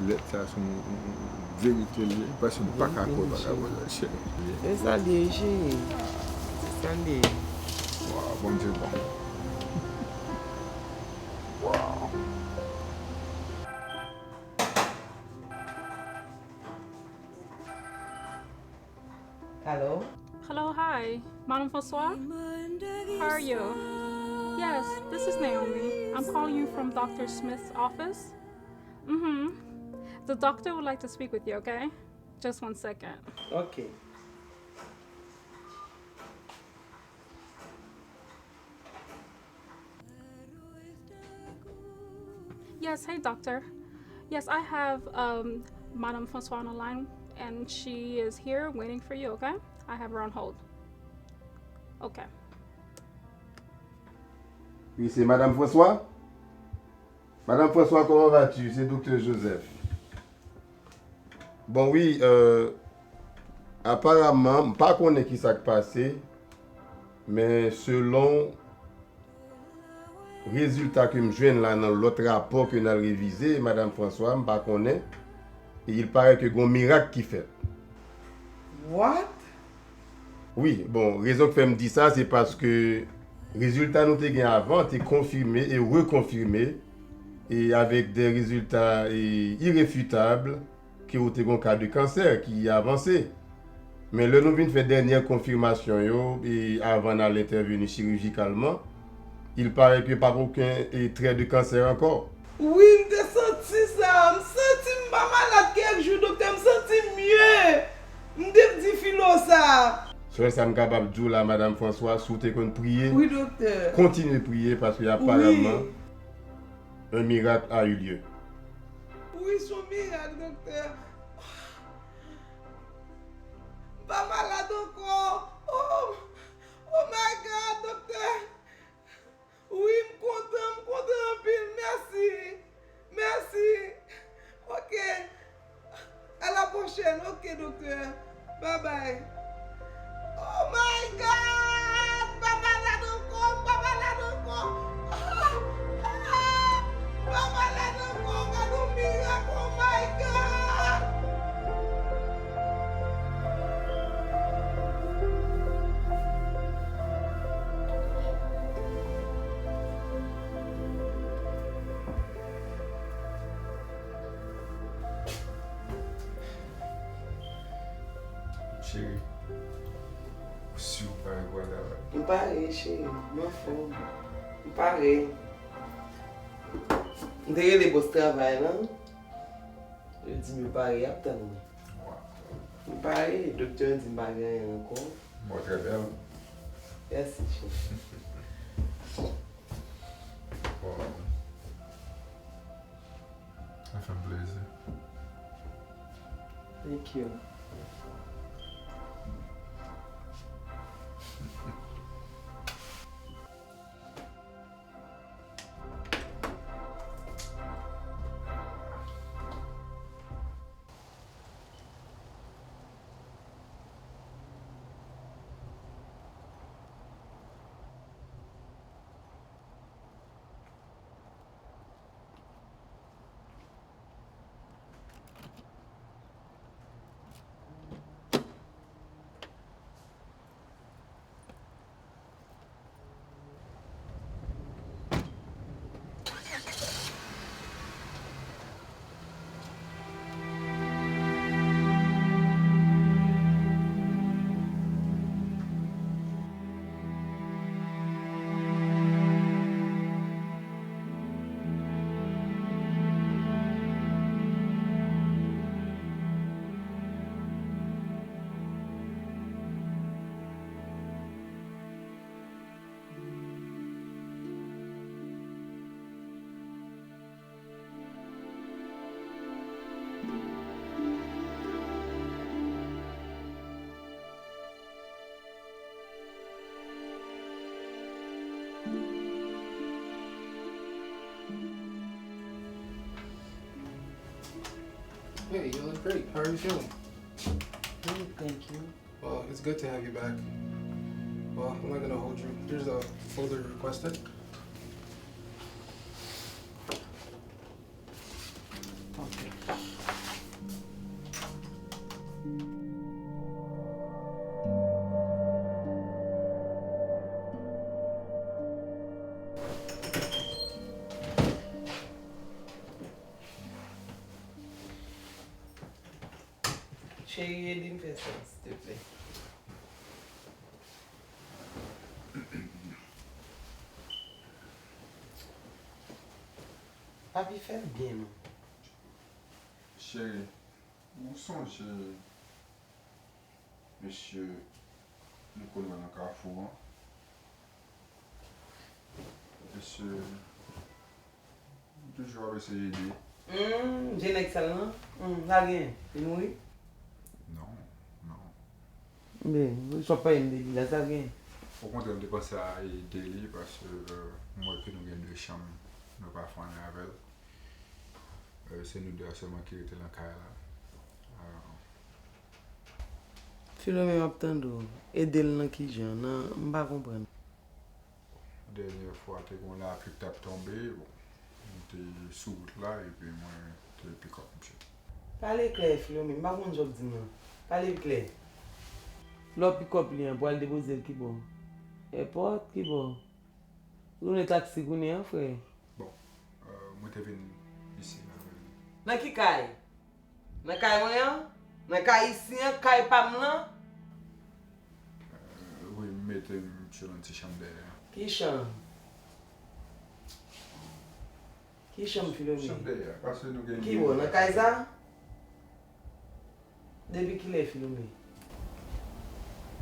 lèt sa se yon, yon, yon, yon verite l ye? Paske m pa ka kwè bagay sa, cheri. Se sa l ye, cheri. Se sa l ye. Waw, Bondye bon. Waw. Hello? Hello, hi. Madame Francois? How are you? Yes, this is Naomi. I'm calling you from Doctor Smith's office. Mm-hmm. The doctor would like to speak with you, okay? Just one second. Okay. Yes, hey, doctor. Yes, I have um, Madame Francois on the line, and she is here waiting for you, okay? I have her on hold. Okay. Wi, se Madame Francois? Madame Francois, comment vas-tu? C'est Docteur Joseph. Bon, wi, euh, aparaman, m pa konnen ki sa k pase, men selon rezilta ke m jwenn la nan lòt rapò ke n al revize, Madame Francois, m pa konnen, e il paraît ke gon mirak ki fèt. What? Wi, bon, rezon k fè m di sa, se paske rezilta nou te gen avan te konfime e rekonfime, e avèk de rezilta e irefitab, ke ou te gon ka de kansè ki avanse. Men lè nou vin fè dènyè konfimasyon yo, e avan n al entèveni chirijikalman, il paraît que pa okenn e trè de kansè ankò. Wi, m te santi sa. M santi m pa malad kèk jou, doktè. M santi m mye. M te di Filo sa. Sèl sa m kapab di w la, Madame Francois, si w te konn priye, wi, doktè, kontinye priye, paske aparaman, un miracle a eu lieu. Wi, s on mirak, doktè. M pa malad ankò. Oh, oh my God, doktè. Wi, m kontan, m kontan anpil. Mèsi. Mèsi. Ok. À la prochaine. Ok, doktè. Bye bye. Oh my God! M pa malad ankò, m pa malad ankò. Ah, ah, m pa malad ankò, gade yon mirak, oh my God! Cheri, ou si ou pare pou al travay? M pare, cheri. M anfòm. M pare. M te rele bòs travay lan. Yo di m yo pare, y ap tann mwen. Waw. M pare, doktè an di m pa gen anyen ankò. Bon, trè byen. Mèsi, cheri. Bon. Sa fè m plezi. Thank you. Hey, you look great. How are you feeling? Good, thank you. Well, it's good to have you back. Well, I'm not gonna hold you. Here's a folder you requested. Okay. Cheri, ede m fè sa, silteplè. Papi, fè l byen, non. Cheri, ou sonje mesye nou konn wè nan kafou an? Mesye, m toujou ap eseye ede. Hmm, je nèg sal lan? Hmm, sa l genyen? Li mouri? Non, non. Men, sa w ap pale m de li la, sa l genyen? Okontrè, m te panse a ede li paske, euh, m wè ke nou gen de chanm, nou pa fè anyen avè l. Euh, se nou de a sèlman ki rete nan kay la. Euh, Filome, m ap tande w. Ede l nan ki jan? Nan, m pa konprann. Dènyè fwa, te gen yon lapli k t ap tonbe, bon, m te sou wout la, epi mwen te pikòp misye. Pale klè, Filome, m pa konn sa w ap di m nan. Pale klè. Lè w pikòp li an, pou al depoze l ki bò? Èpòt, ki bò? Ou tounen taksi kounye a, frè? Bon, euh, mwen te vin isi la menm. Nan ki kay? Nan kay mwen an? Nan kay isi an? Kay pa m lan? Euh, wi, m mete m sou yon ti chanm dèyè. Ki chanm? Ki chanm, Filome? Chanm dèyè, paske nou gen... Ki bò? Nan kay sa? Depi kilè, Filome?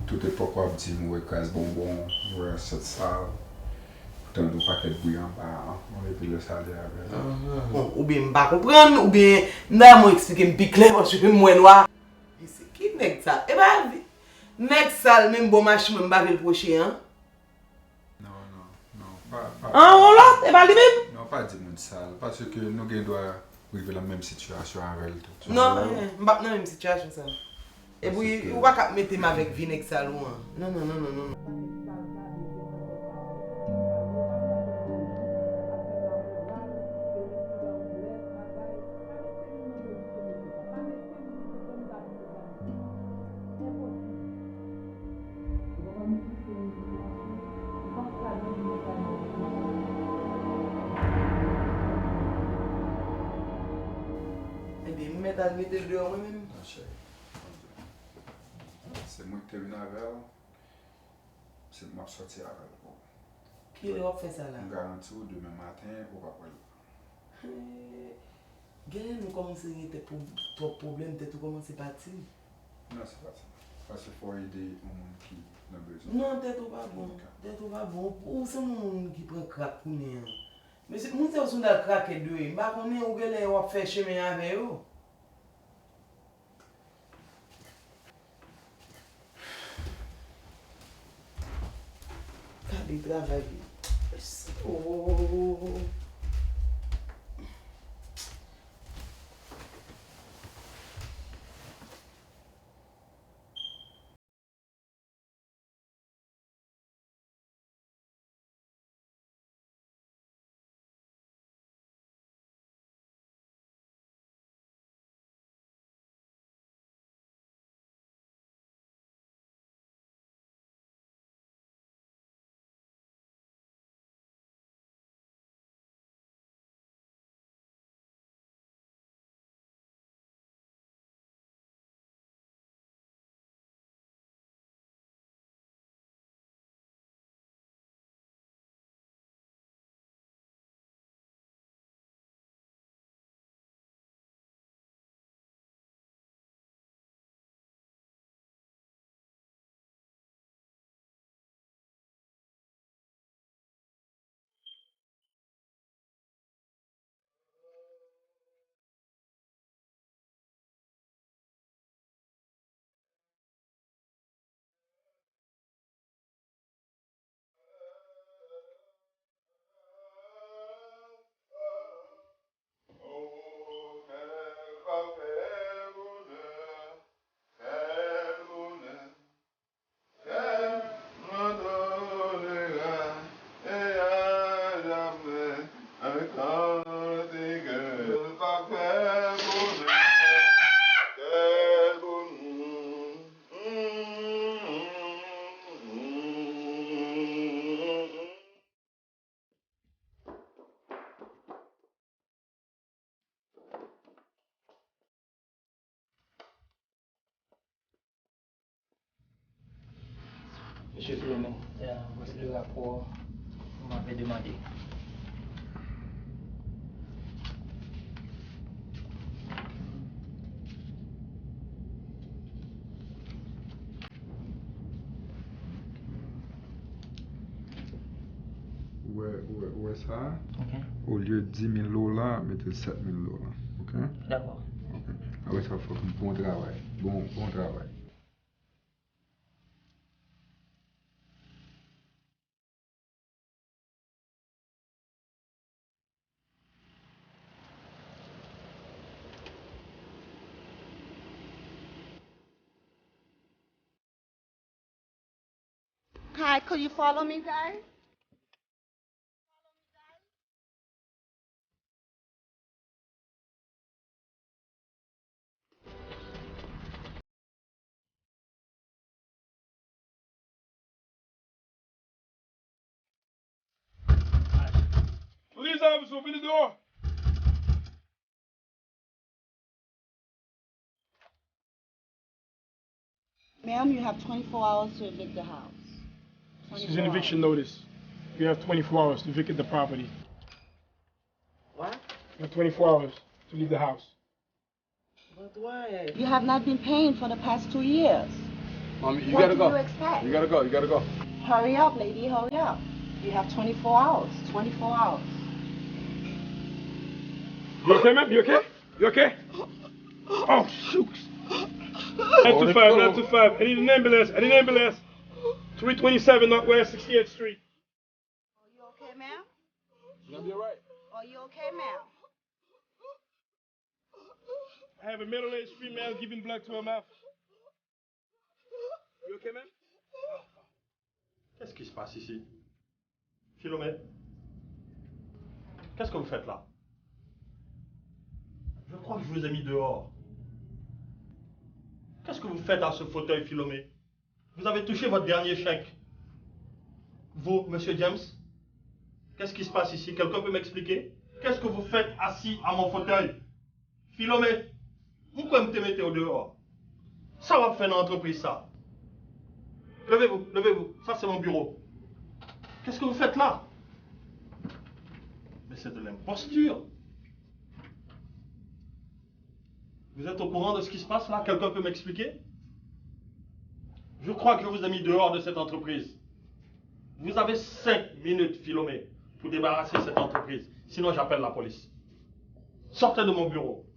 Tout epòk w ap di m ou wè kras bonbon, ou wè asyèt sal, ou tande yon pakèt bri anba a, bon, epi lè sa ale avè l. Bon, oubyen m pa konprann, oubyen m ta renmen w eksplike m pi klè, paske m wè nwa. Men se ki nèg sa? E pa vi-, nèg sal menm bò machin mwen m pa vle l pwoche an. Non, non, non, pa, pa. An, yon lòt, e pa li menm? Non, pa di moun sal, paske nou gen dwa rive nan menm sitiyasyon avè l tou. Non, eh, m p ap nan menm sitiyasyon sa. Epi, ou pa ka ap mete m avèk vye nèg sal ou an. Non, non, non, non, non, non. Ebyen, m mèt al mete l deyò mwen menm. Non, cheri. Se mwen ki te vin avè l. Se m ap sòti avè l pou ou. Kilè w ap fè sa la? M garanti w, demen maten, ou p ap wè l. He, genlè nou kòmanse gen tèt pwo-, twòp pwoblèm, tèt ou kòmanse pati. Non, se pa sa. Paske fò w ede yon moun ki nan bezwen. Non, tèt ou pa bon. Tèt ou pa bon. Ou se yon moun ki pran krak kounye a. Mesye, moun sa yo se yon dal krakèt yo ye. M pa konnen, ou genlè w ap fè chemen avè yo. Gade travay li. Oh. Filomè, euh, voici le rapport que vous m'avez demandé. Ou wè, ou wè, ou wè sa? Ok. Olye dis mil dola, mete l sèt mil dola. Ok? Dakò. Ok. Apre sa, fòk bon travay. Bon, bon travay. Hi, could you follow me, guys? Vini sa, mesye, vini deyò. Ma'am, you have twenty-four hours to evict the house. This is an eviction notice. You have twenty-four hours to vacate the property. What? You have twenty-four hours to leave the house. But why? You have not been paying for the past two years. Mommy, you gotta go. What do you expect? You gotta go. You gotta go. Hurry up, lady, hurry up. You have twenty-four hours. Twenty-four hours. You okay, ma'am? You okay? You okay? Oh, shoot. Nine two five, nine two five. I need an ambulance. I need an ambulance. Three twenty-seven Northwest sixty-eighth Street. Are you okay, ma'am? You're gonna be all right. Are you okay, ma'am? I have a middle-aged female giving blood to her mouth. You okay, ma'am? Qu'est-ce qui se passe ici? Philomène, qu'est-ce que vous faites là? Je crois que je vous ai mis dehors. Qu'est-ce que vous faites à ce fauteuil, Philomène? Vous avez touché votre dernier chèque. Vous, monsieur James, qu'est-ce qui se passe ici? Quelqu'un peut m'expliquer? Qu'est-ce que vous faites assis à mon fauteuil? Philomène, vous pouvez me mettre au dehors. Ça va faire une entreprise, ça. Levez-vous, levez-vous. Ça, c'est mon bureau. Qu'est-ce que vous faites là? Mais c'est de l'imposture. Vous êtes au courant de ce qui se passe là? Quelqu'un peut m'expliquer? Je crois que je vous ai mis dehors de cette entreprise. Vous avez cinq minutes, Philomé, pour débarrasser cette entreprise. Sinon, j'appelle la police. Sortez de mon bureau.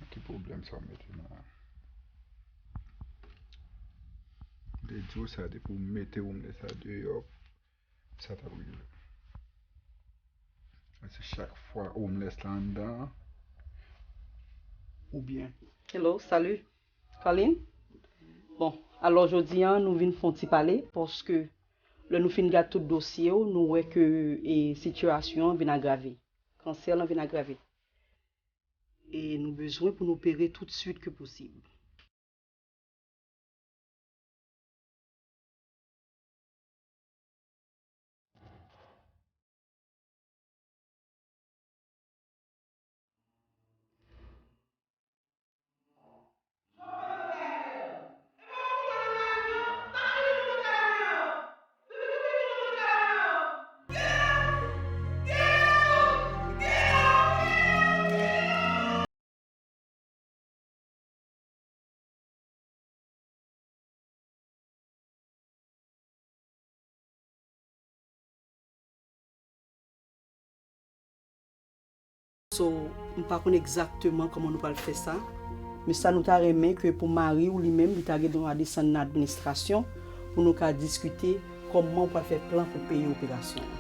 Ki pwoblèm sa w mete nan? M te di w sa, depi w mete omlès la deyò, sa t ap rive. Paske chak fwa omlès la anndan an, oubyen Hello, salut. Colin? Bon, alò jodi a, nou vin fè yon ti pale, paske lè nou fin gad tout dosye yo, nou wè ke, e, sitiyasyon an vin agrave. Kansè lan vin agrave. E nou bezwen pou nou opere tout swit ke posib. So, m pa konn egzakteman kòman nou pral fè sa, men sa nou ta renmen ke pou mari w li menm, li ta gen dwa desann nan administrasyon pou nou ka diskite kòman w pral fè plan pou peye operasyon an.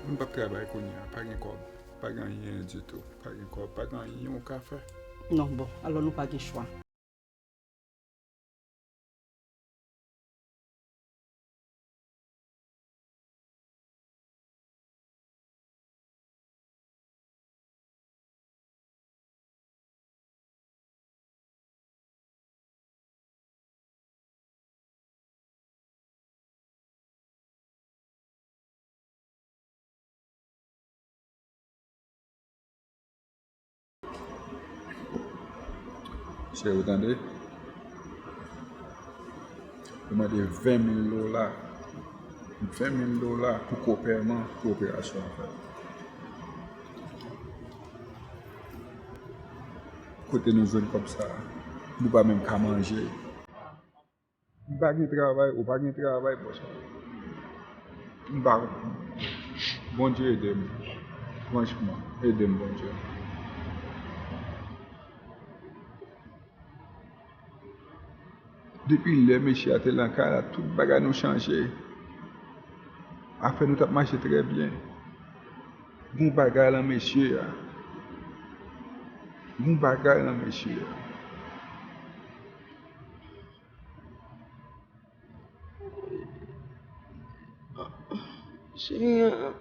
M p ap travay kounye a, pa gen kòb, pa gen anyen ditou, pa gen kòb, pa gen anyen w ka fè. Non, bon, alò nou pa gen chwa. Mesye, ou tande? Yo mande ven mil dola. Ven mil dola pou kopèman pou operasyon an fèt. Kote nou jwenn kòb sa a? Nou pa menm ka manje. M pa gen travay, ou pa gen travay, bòs. M pa konprann. Bondye ede m. Franchman, ede m, Bondye. Depi lè mesye a te nan kay la, tout bagay nou chanje. Afè nou t ap mache trè byen. Gon bagay lan mesye a. Gon bagay lan mesye a. Cheri an,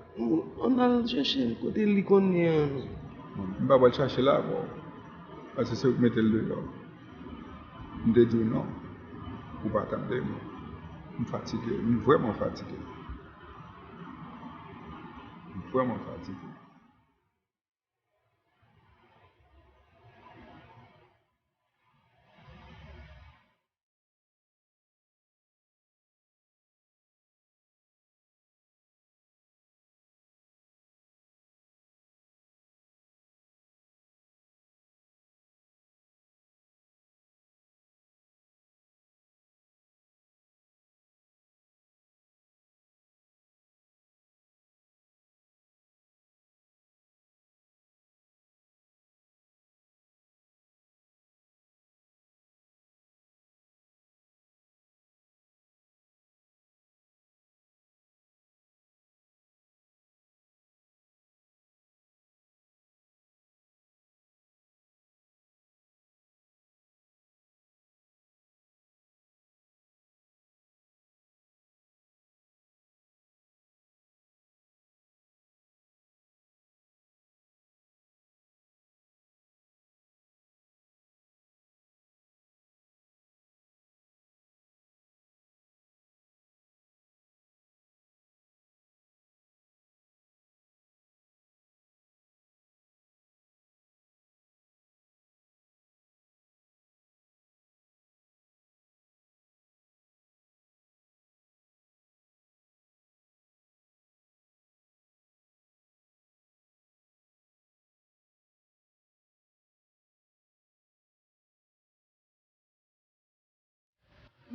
ann al chèche l kote li konn ye an non. M pa pral chache l avè w. Paske se ou k mete l deyò. M te di w non. Ou pa tande m. M fatige. M vrèman fatige. M vrèman fatige.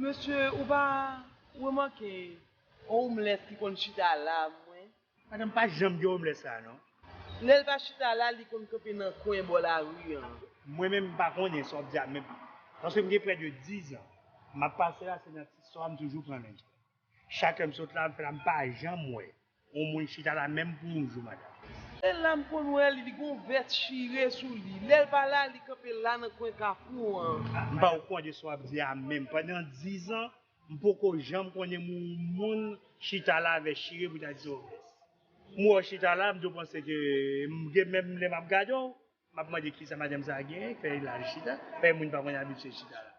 Mesye, ou pa remake yon omlès ki konn chita la, mwen? Madanm, pa janm gen omlès sa, non. Lè l pa chita la, li konn kanpe nan kwen bò lari an. Mwen menm, m pa konnen sa w ap di a, men paske m gen près de dix ans, m ap pase la, se nan ti sò a, m toujou pran lennj. Chak lè m sot la, m fè la, m pa janm wè yon moun chita la menm pou yon jou, madanm. Lè l la, m konn wè li, li gon vès chire sou li. Lè l pa la, li kanpe la nan kwen kafou an. M pa okouran de sa w ap di a menm. Pandan dizan, m poko janm konnen yon moun chita la avè chire pou ta di se yon vès. M wè w chita la, m tou panse ke m gen, menm lè m ap gade w, m ap mande kisa madanm sa a genyen, k fè l al chita, fè moun pa konn abitye chita la.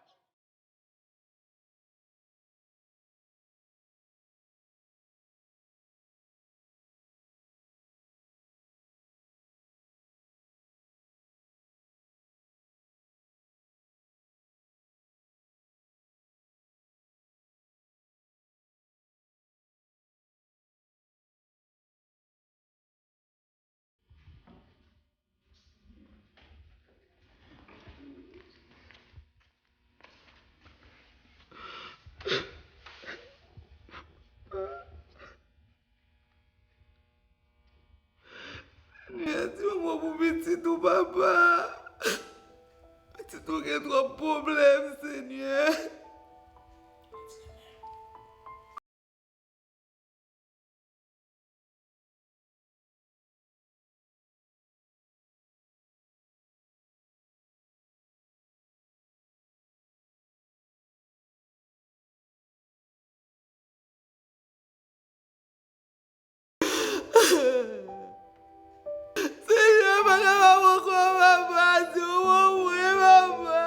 Senyè, di yon mo pou pitit ou, papa. Pitit ou gen twòp pwoblèm, Senyè. Senyè, pa kapab ankò, papa, di yon mo pou mwen, papa.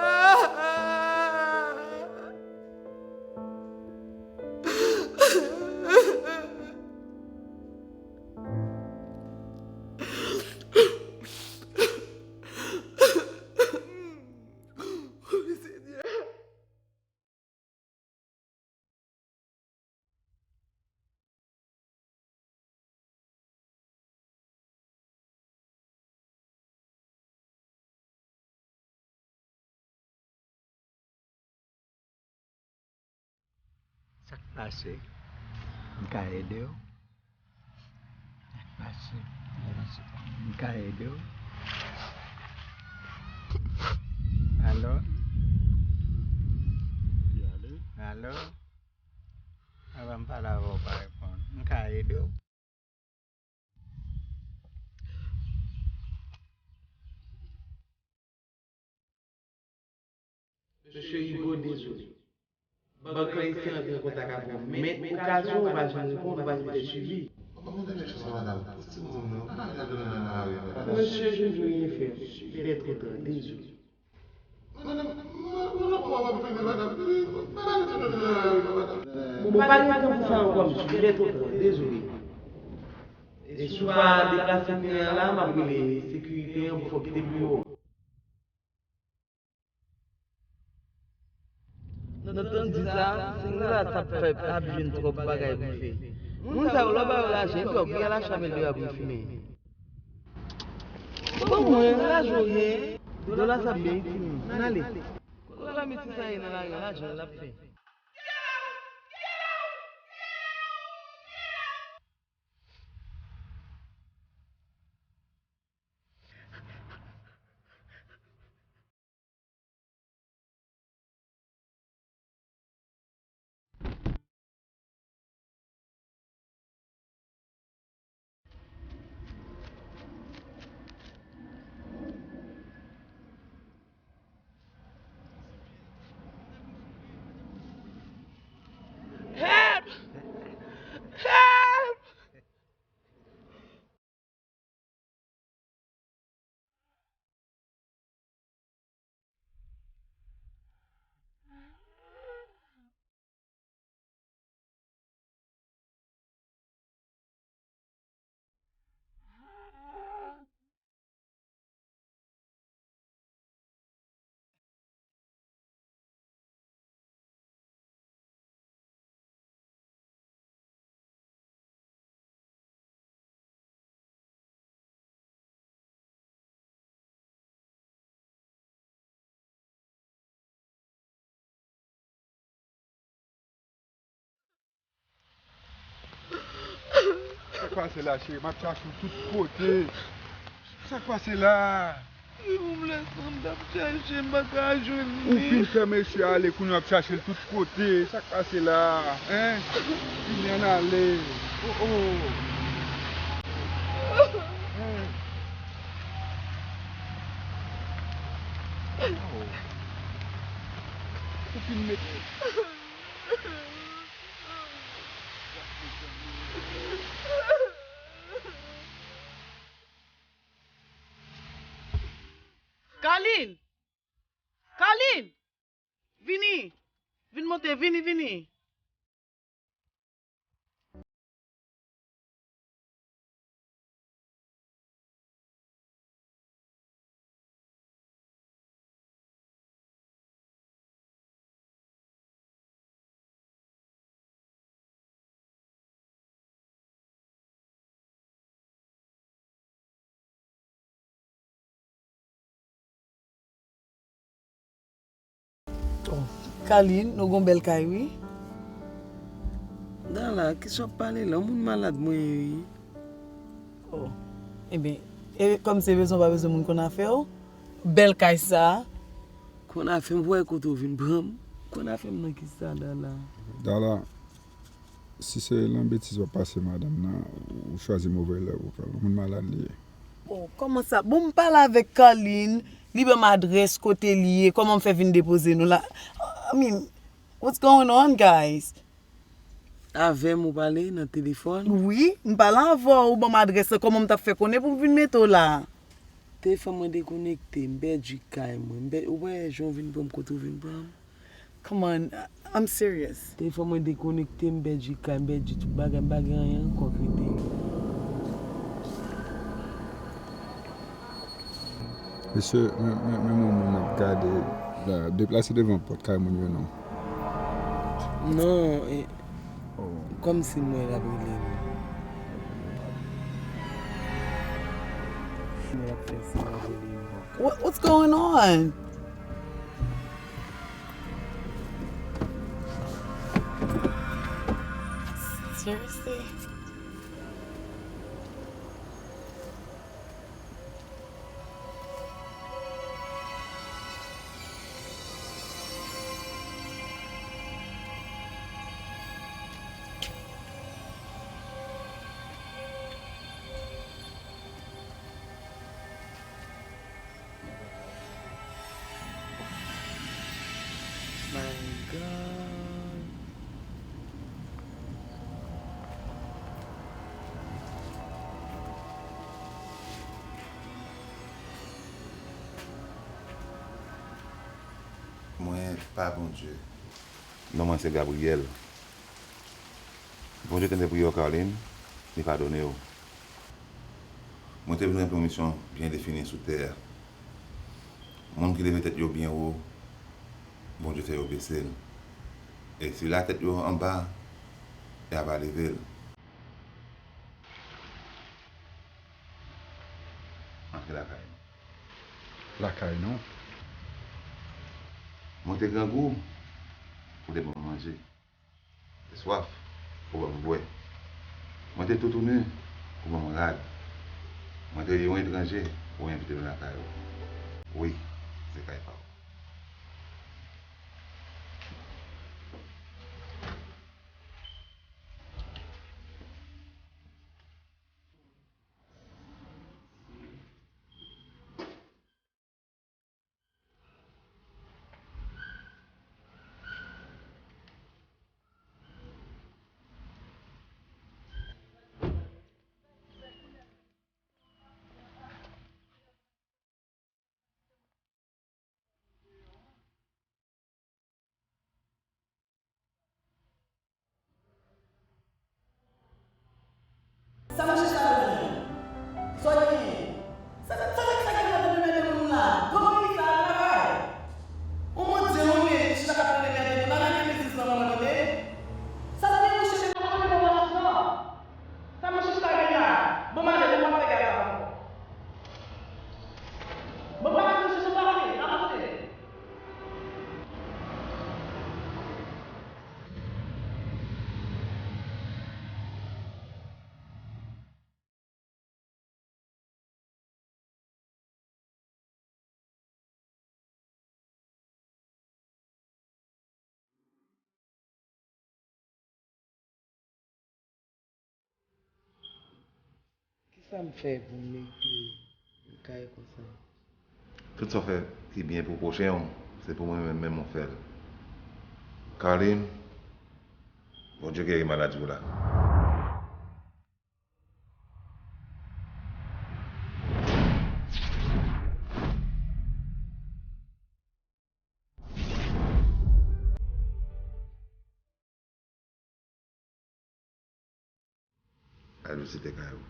Sa k pase? M ka ede w? Sa k pase? M ka ede w? Alo? Alo? Apa m pale avè w pa reponn? M ka ede w? Mesye Rigo, dezole. Bank lan isi antre an kontak avè w, men okazyon ou pa janm reponn, ou pa janm fè swivi. Mesye Jojo, rien faire, il est trop tard, dezole. Bon, pa gen tan pou sa ankò, mesye, il est trop tard, dezole. E si w pa deplase kounye a la, m ap rele sekirite an pou fè w kite biwo a. Nan tan di sa, si moun la t ap fè, ap jwenn twòp bagay pou l fè. Moun sa yo, lè w ba yo lajan, epi w ap gouye al achte amèl deyò pou l fimen. Bon, mwen, lajan w gen, dola sa ap byen itil nou. Ann ale. Kote la meti sa ye nan lari a, lajan l ap fè. Help! Help! Sa k pase la, cheri? M ap chache w tout kote. Sa k pase la? Wi, ou m lè sa m t ap chache, m pa ka jwenn li. Ou fin fè mesye ale, kounye w ap chache l tout kote. Sa k pase la? Hein? Vini, ann ale. Oh, oh. Hein? Oh. Ou fin met Kalin! Kalin! Vini! Vin monte, vini, vini! Oh, Kalin, nou gon bèl kay, wi. Dala, kisa w ap pale la? Yon moun malad mwen ye, wi. Oh, ebyen, e kòm se bezwen w pa bezwen moun konn afè w, bèl kay sa. Konn afè m, wè kote w vin pran m. Konn afè m nan kisa, Dala? Dala, si se nan betiz w ap pase madanm nan, ou chwazi move lè pou fè l. Yon moun malad li ye. Oh, kòman sa? Bon, m pale avèk Kalin, li ban m adrès kote li ye, kòman m fè vin depoze nou la? I mean, what's going on, guys? Avè m ou pale nan telefòn? Wi, m pale avè w, ou ban m adrès lan, kòman m t ap fè konnen pou m vin mete w la? Telefòn mwen dekonekte, m pèdi kay mwen. M pè-, ou wè jan w vin pran m kote w vin pran m? Come on, I'm serious. Telefòn mwen dekonekte, m pèdi kay, m pèdi tout bagay, m pa gen anyen ankò k rete. Mesye, men, men, men yon moun ap gade la, deplase devan pòt kay moun yo non. Non, e, oh. Kòmsi m wè l ap rele m. Mwen ap fè si l ap rele m. What, what's going on? Mercy. My God. Mwen pa Bondye. Non mwen se Gabriel. Bondye tande priyè w, Carline, li padone w. Mwen te vin ranpli yon misyon byen defini sou tè a. Moun ki leve tèt yo byen wo, Bondye fè yo bese l. E sila tèt yo anba, y a va leve l. Antre lakay nou. Lakay nou? Mwen te grangou, ou te ban mwen manje. Te swaf, ou ban m bwè. Mwen te toutouni, ou ban m rad. Mwen te yon etranje, ou envite m lakay ou. Wi, se kay pa w. Sa mouche sa bezwen? Sa w genyen? Sa, sa, sa, sa gen nan men de moun la? Gwo peyi sa ap travay. Yon Bondye, yon men, chita k ap pale men de moun la, nan gen biznis nan mwen, tande. Sa se mouche, se pa mwen, mwen, mwen, non. Sa mouche sa gen la? Bon, madanm, mwen pa fè gaz la ankò. Bon, pa fè mouche sou pase, avanse. Kisa m fè pou m merite yon kay konsa? Tout sa w fè ki byen pou pwochen w, se pou mwen menm, menm ou fè l. Carline, Bondye geri maladi w la. Al vizite kay ou.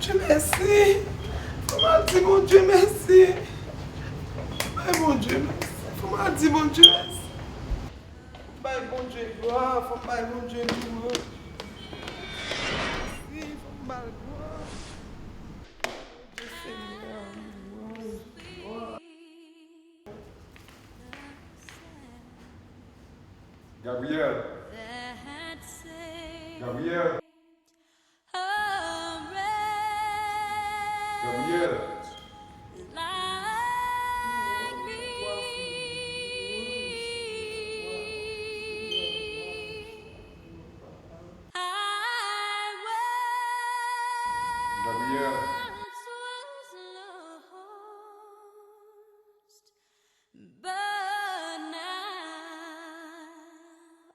Di Bondye mèsi. Fò m al di Bondye mèsi. Fò m bay Bondye mèsi. Fò m al di Bondye mèsi. Fò m bay Bondye glwa. Fò m bay Bondye louwanj. Mèsi. Fò m ba l glwa. Bondye Senyè, louwanj, glwa. Gabriel. Gabriel. Gabriel. Gabriel. But now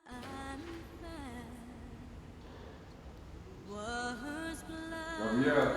I'm fine. Was blind. Gabriel,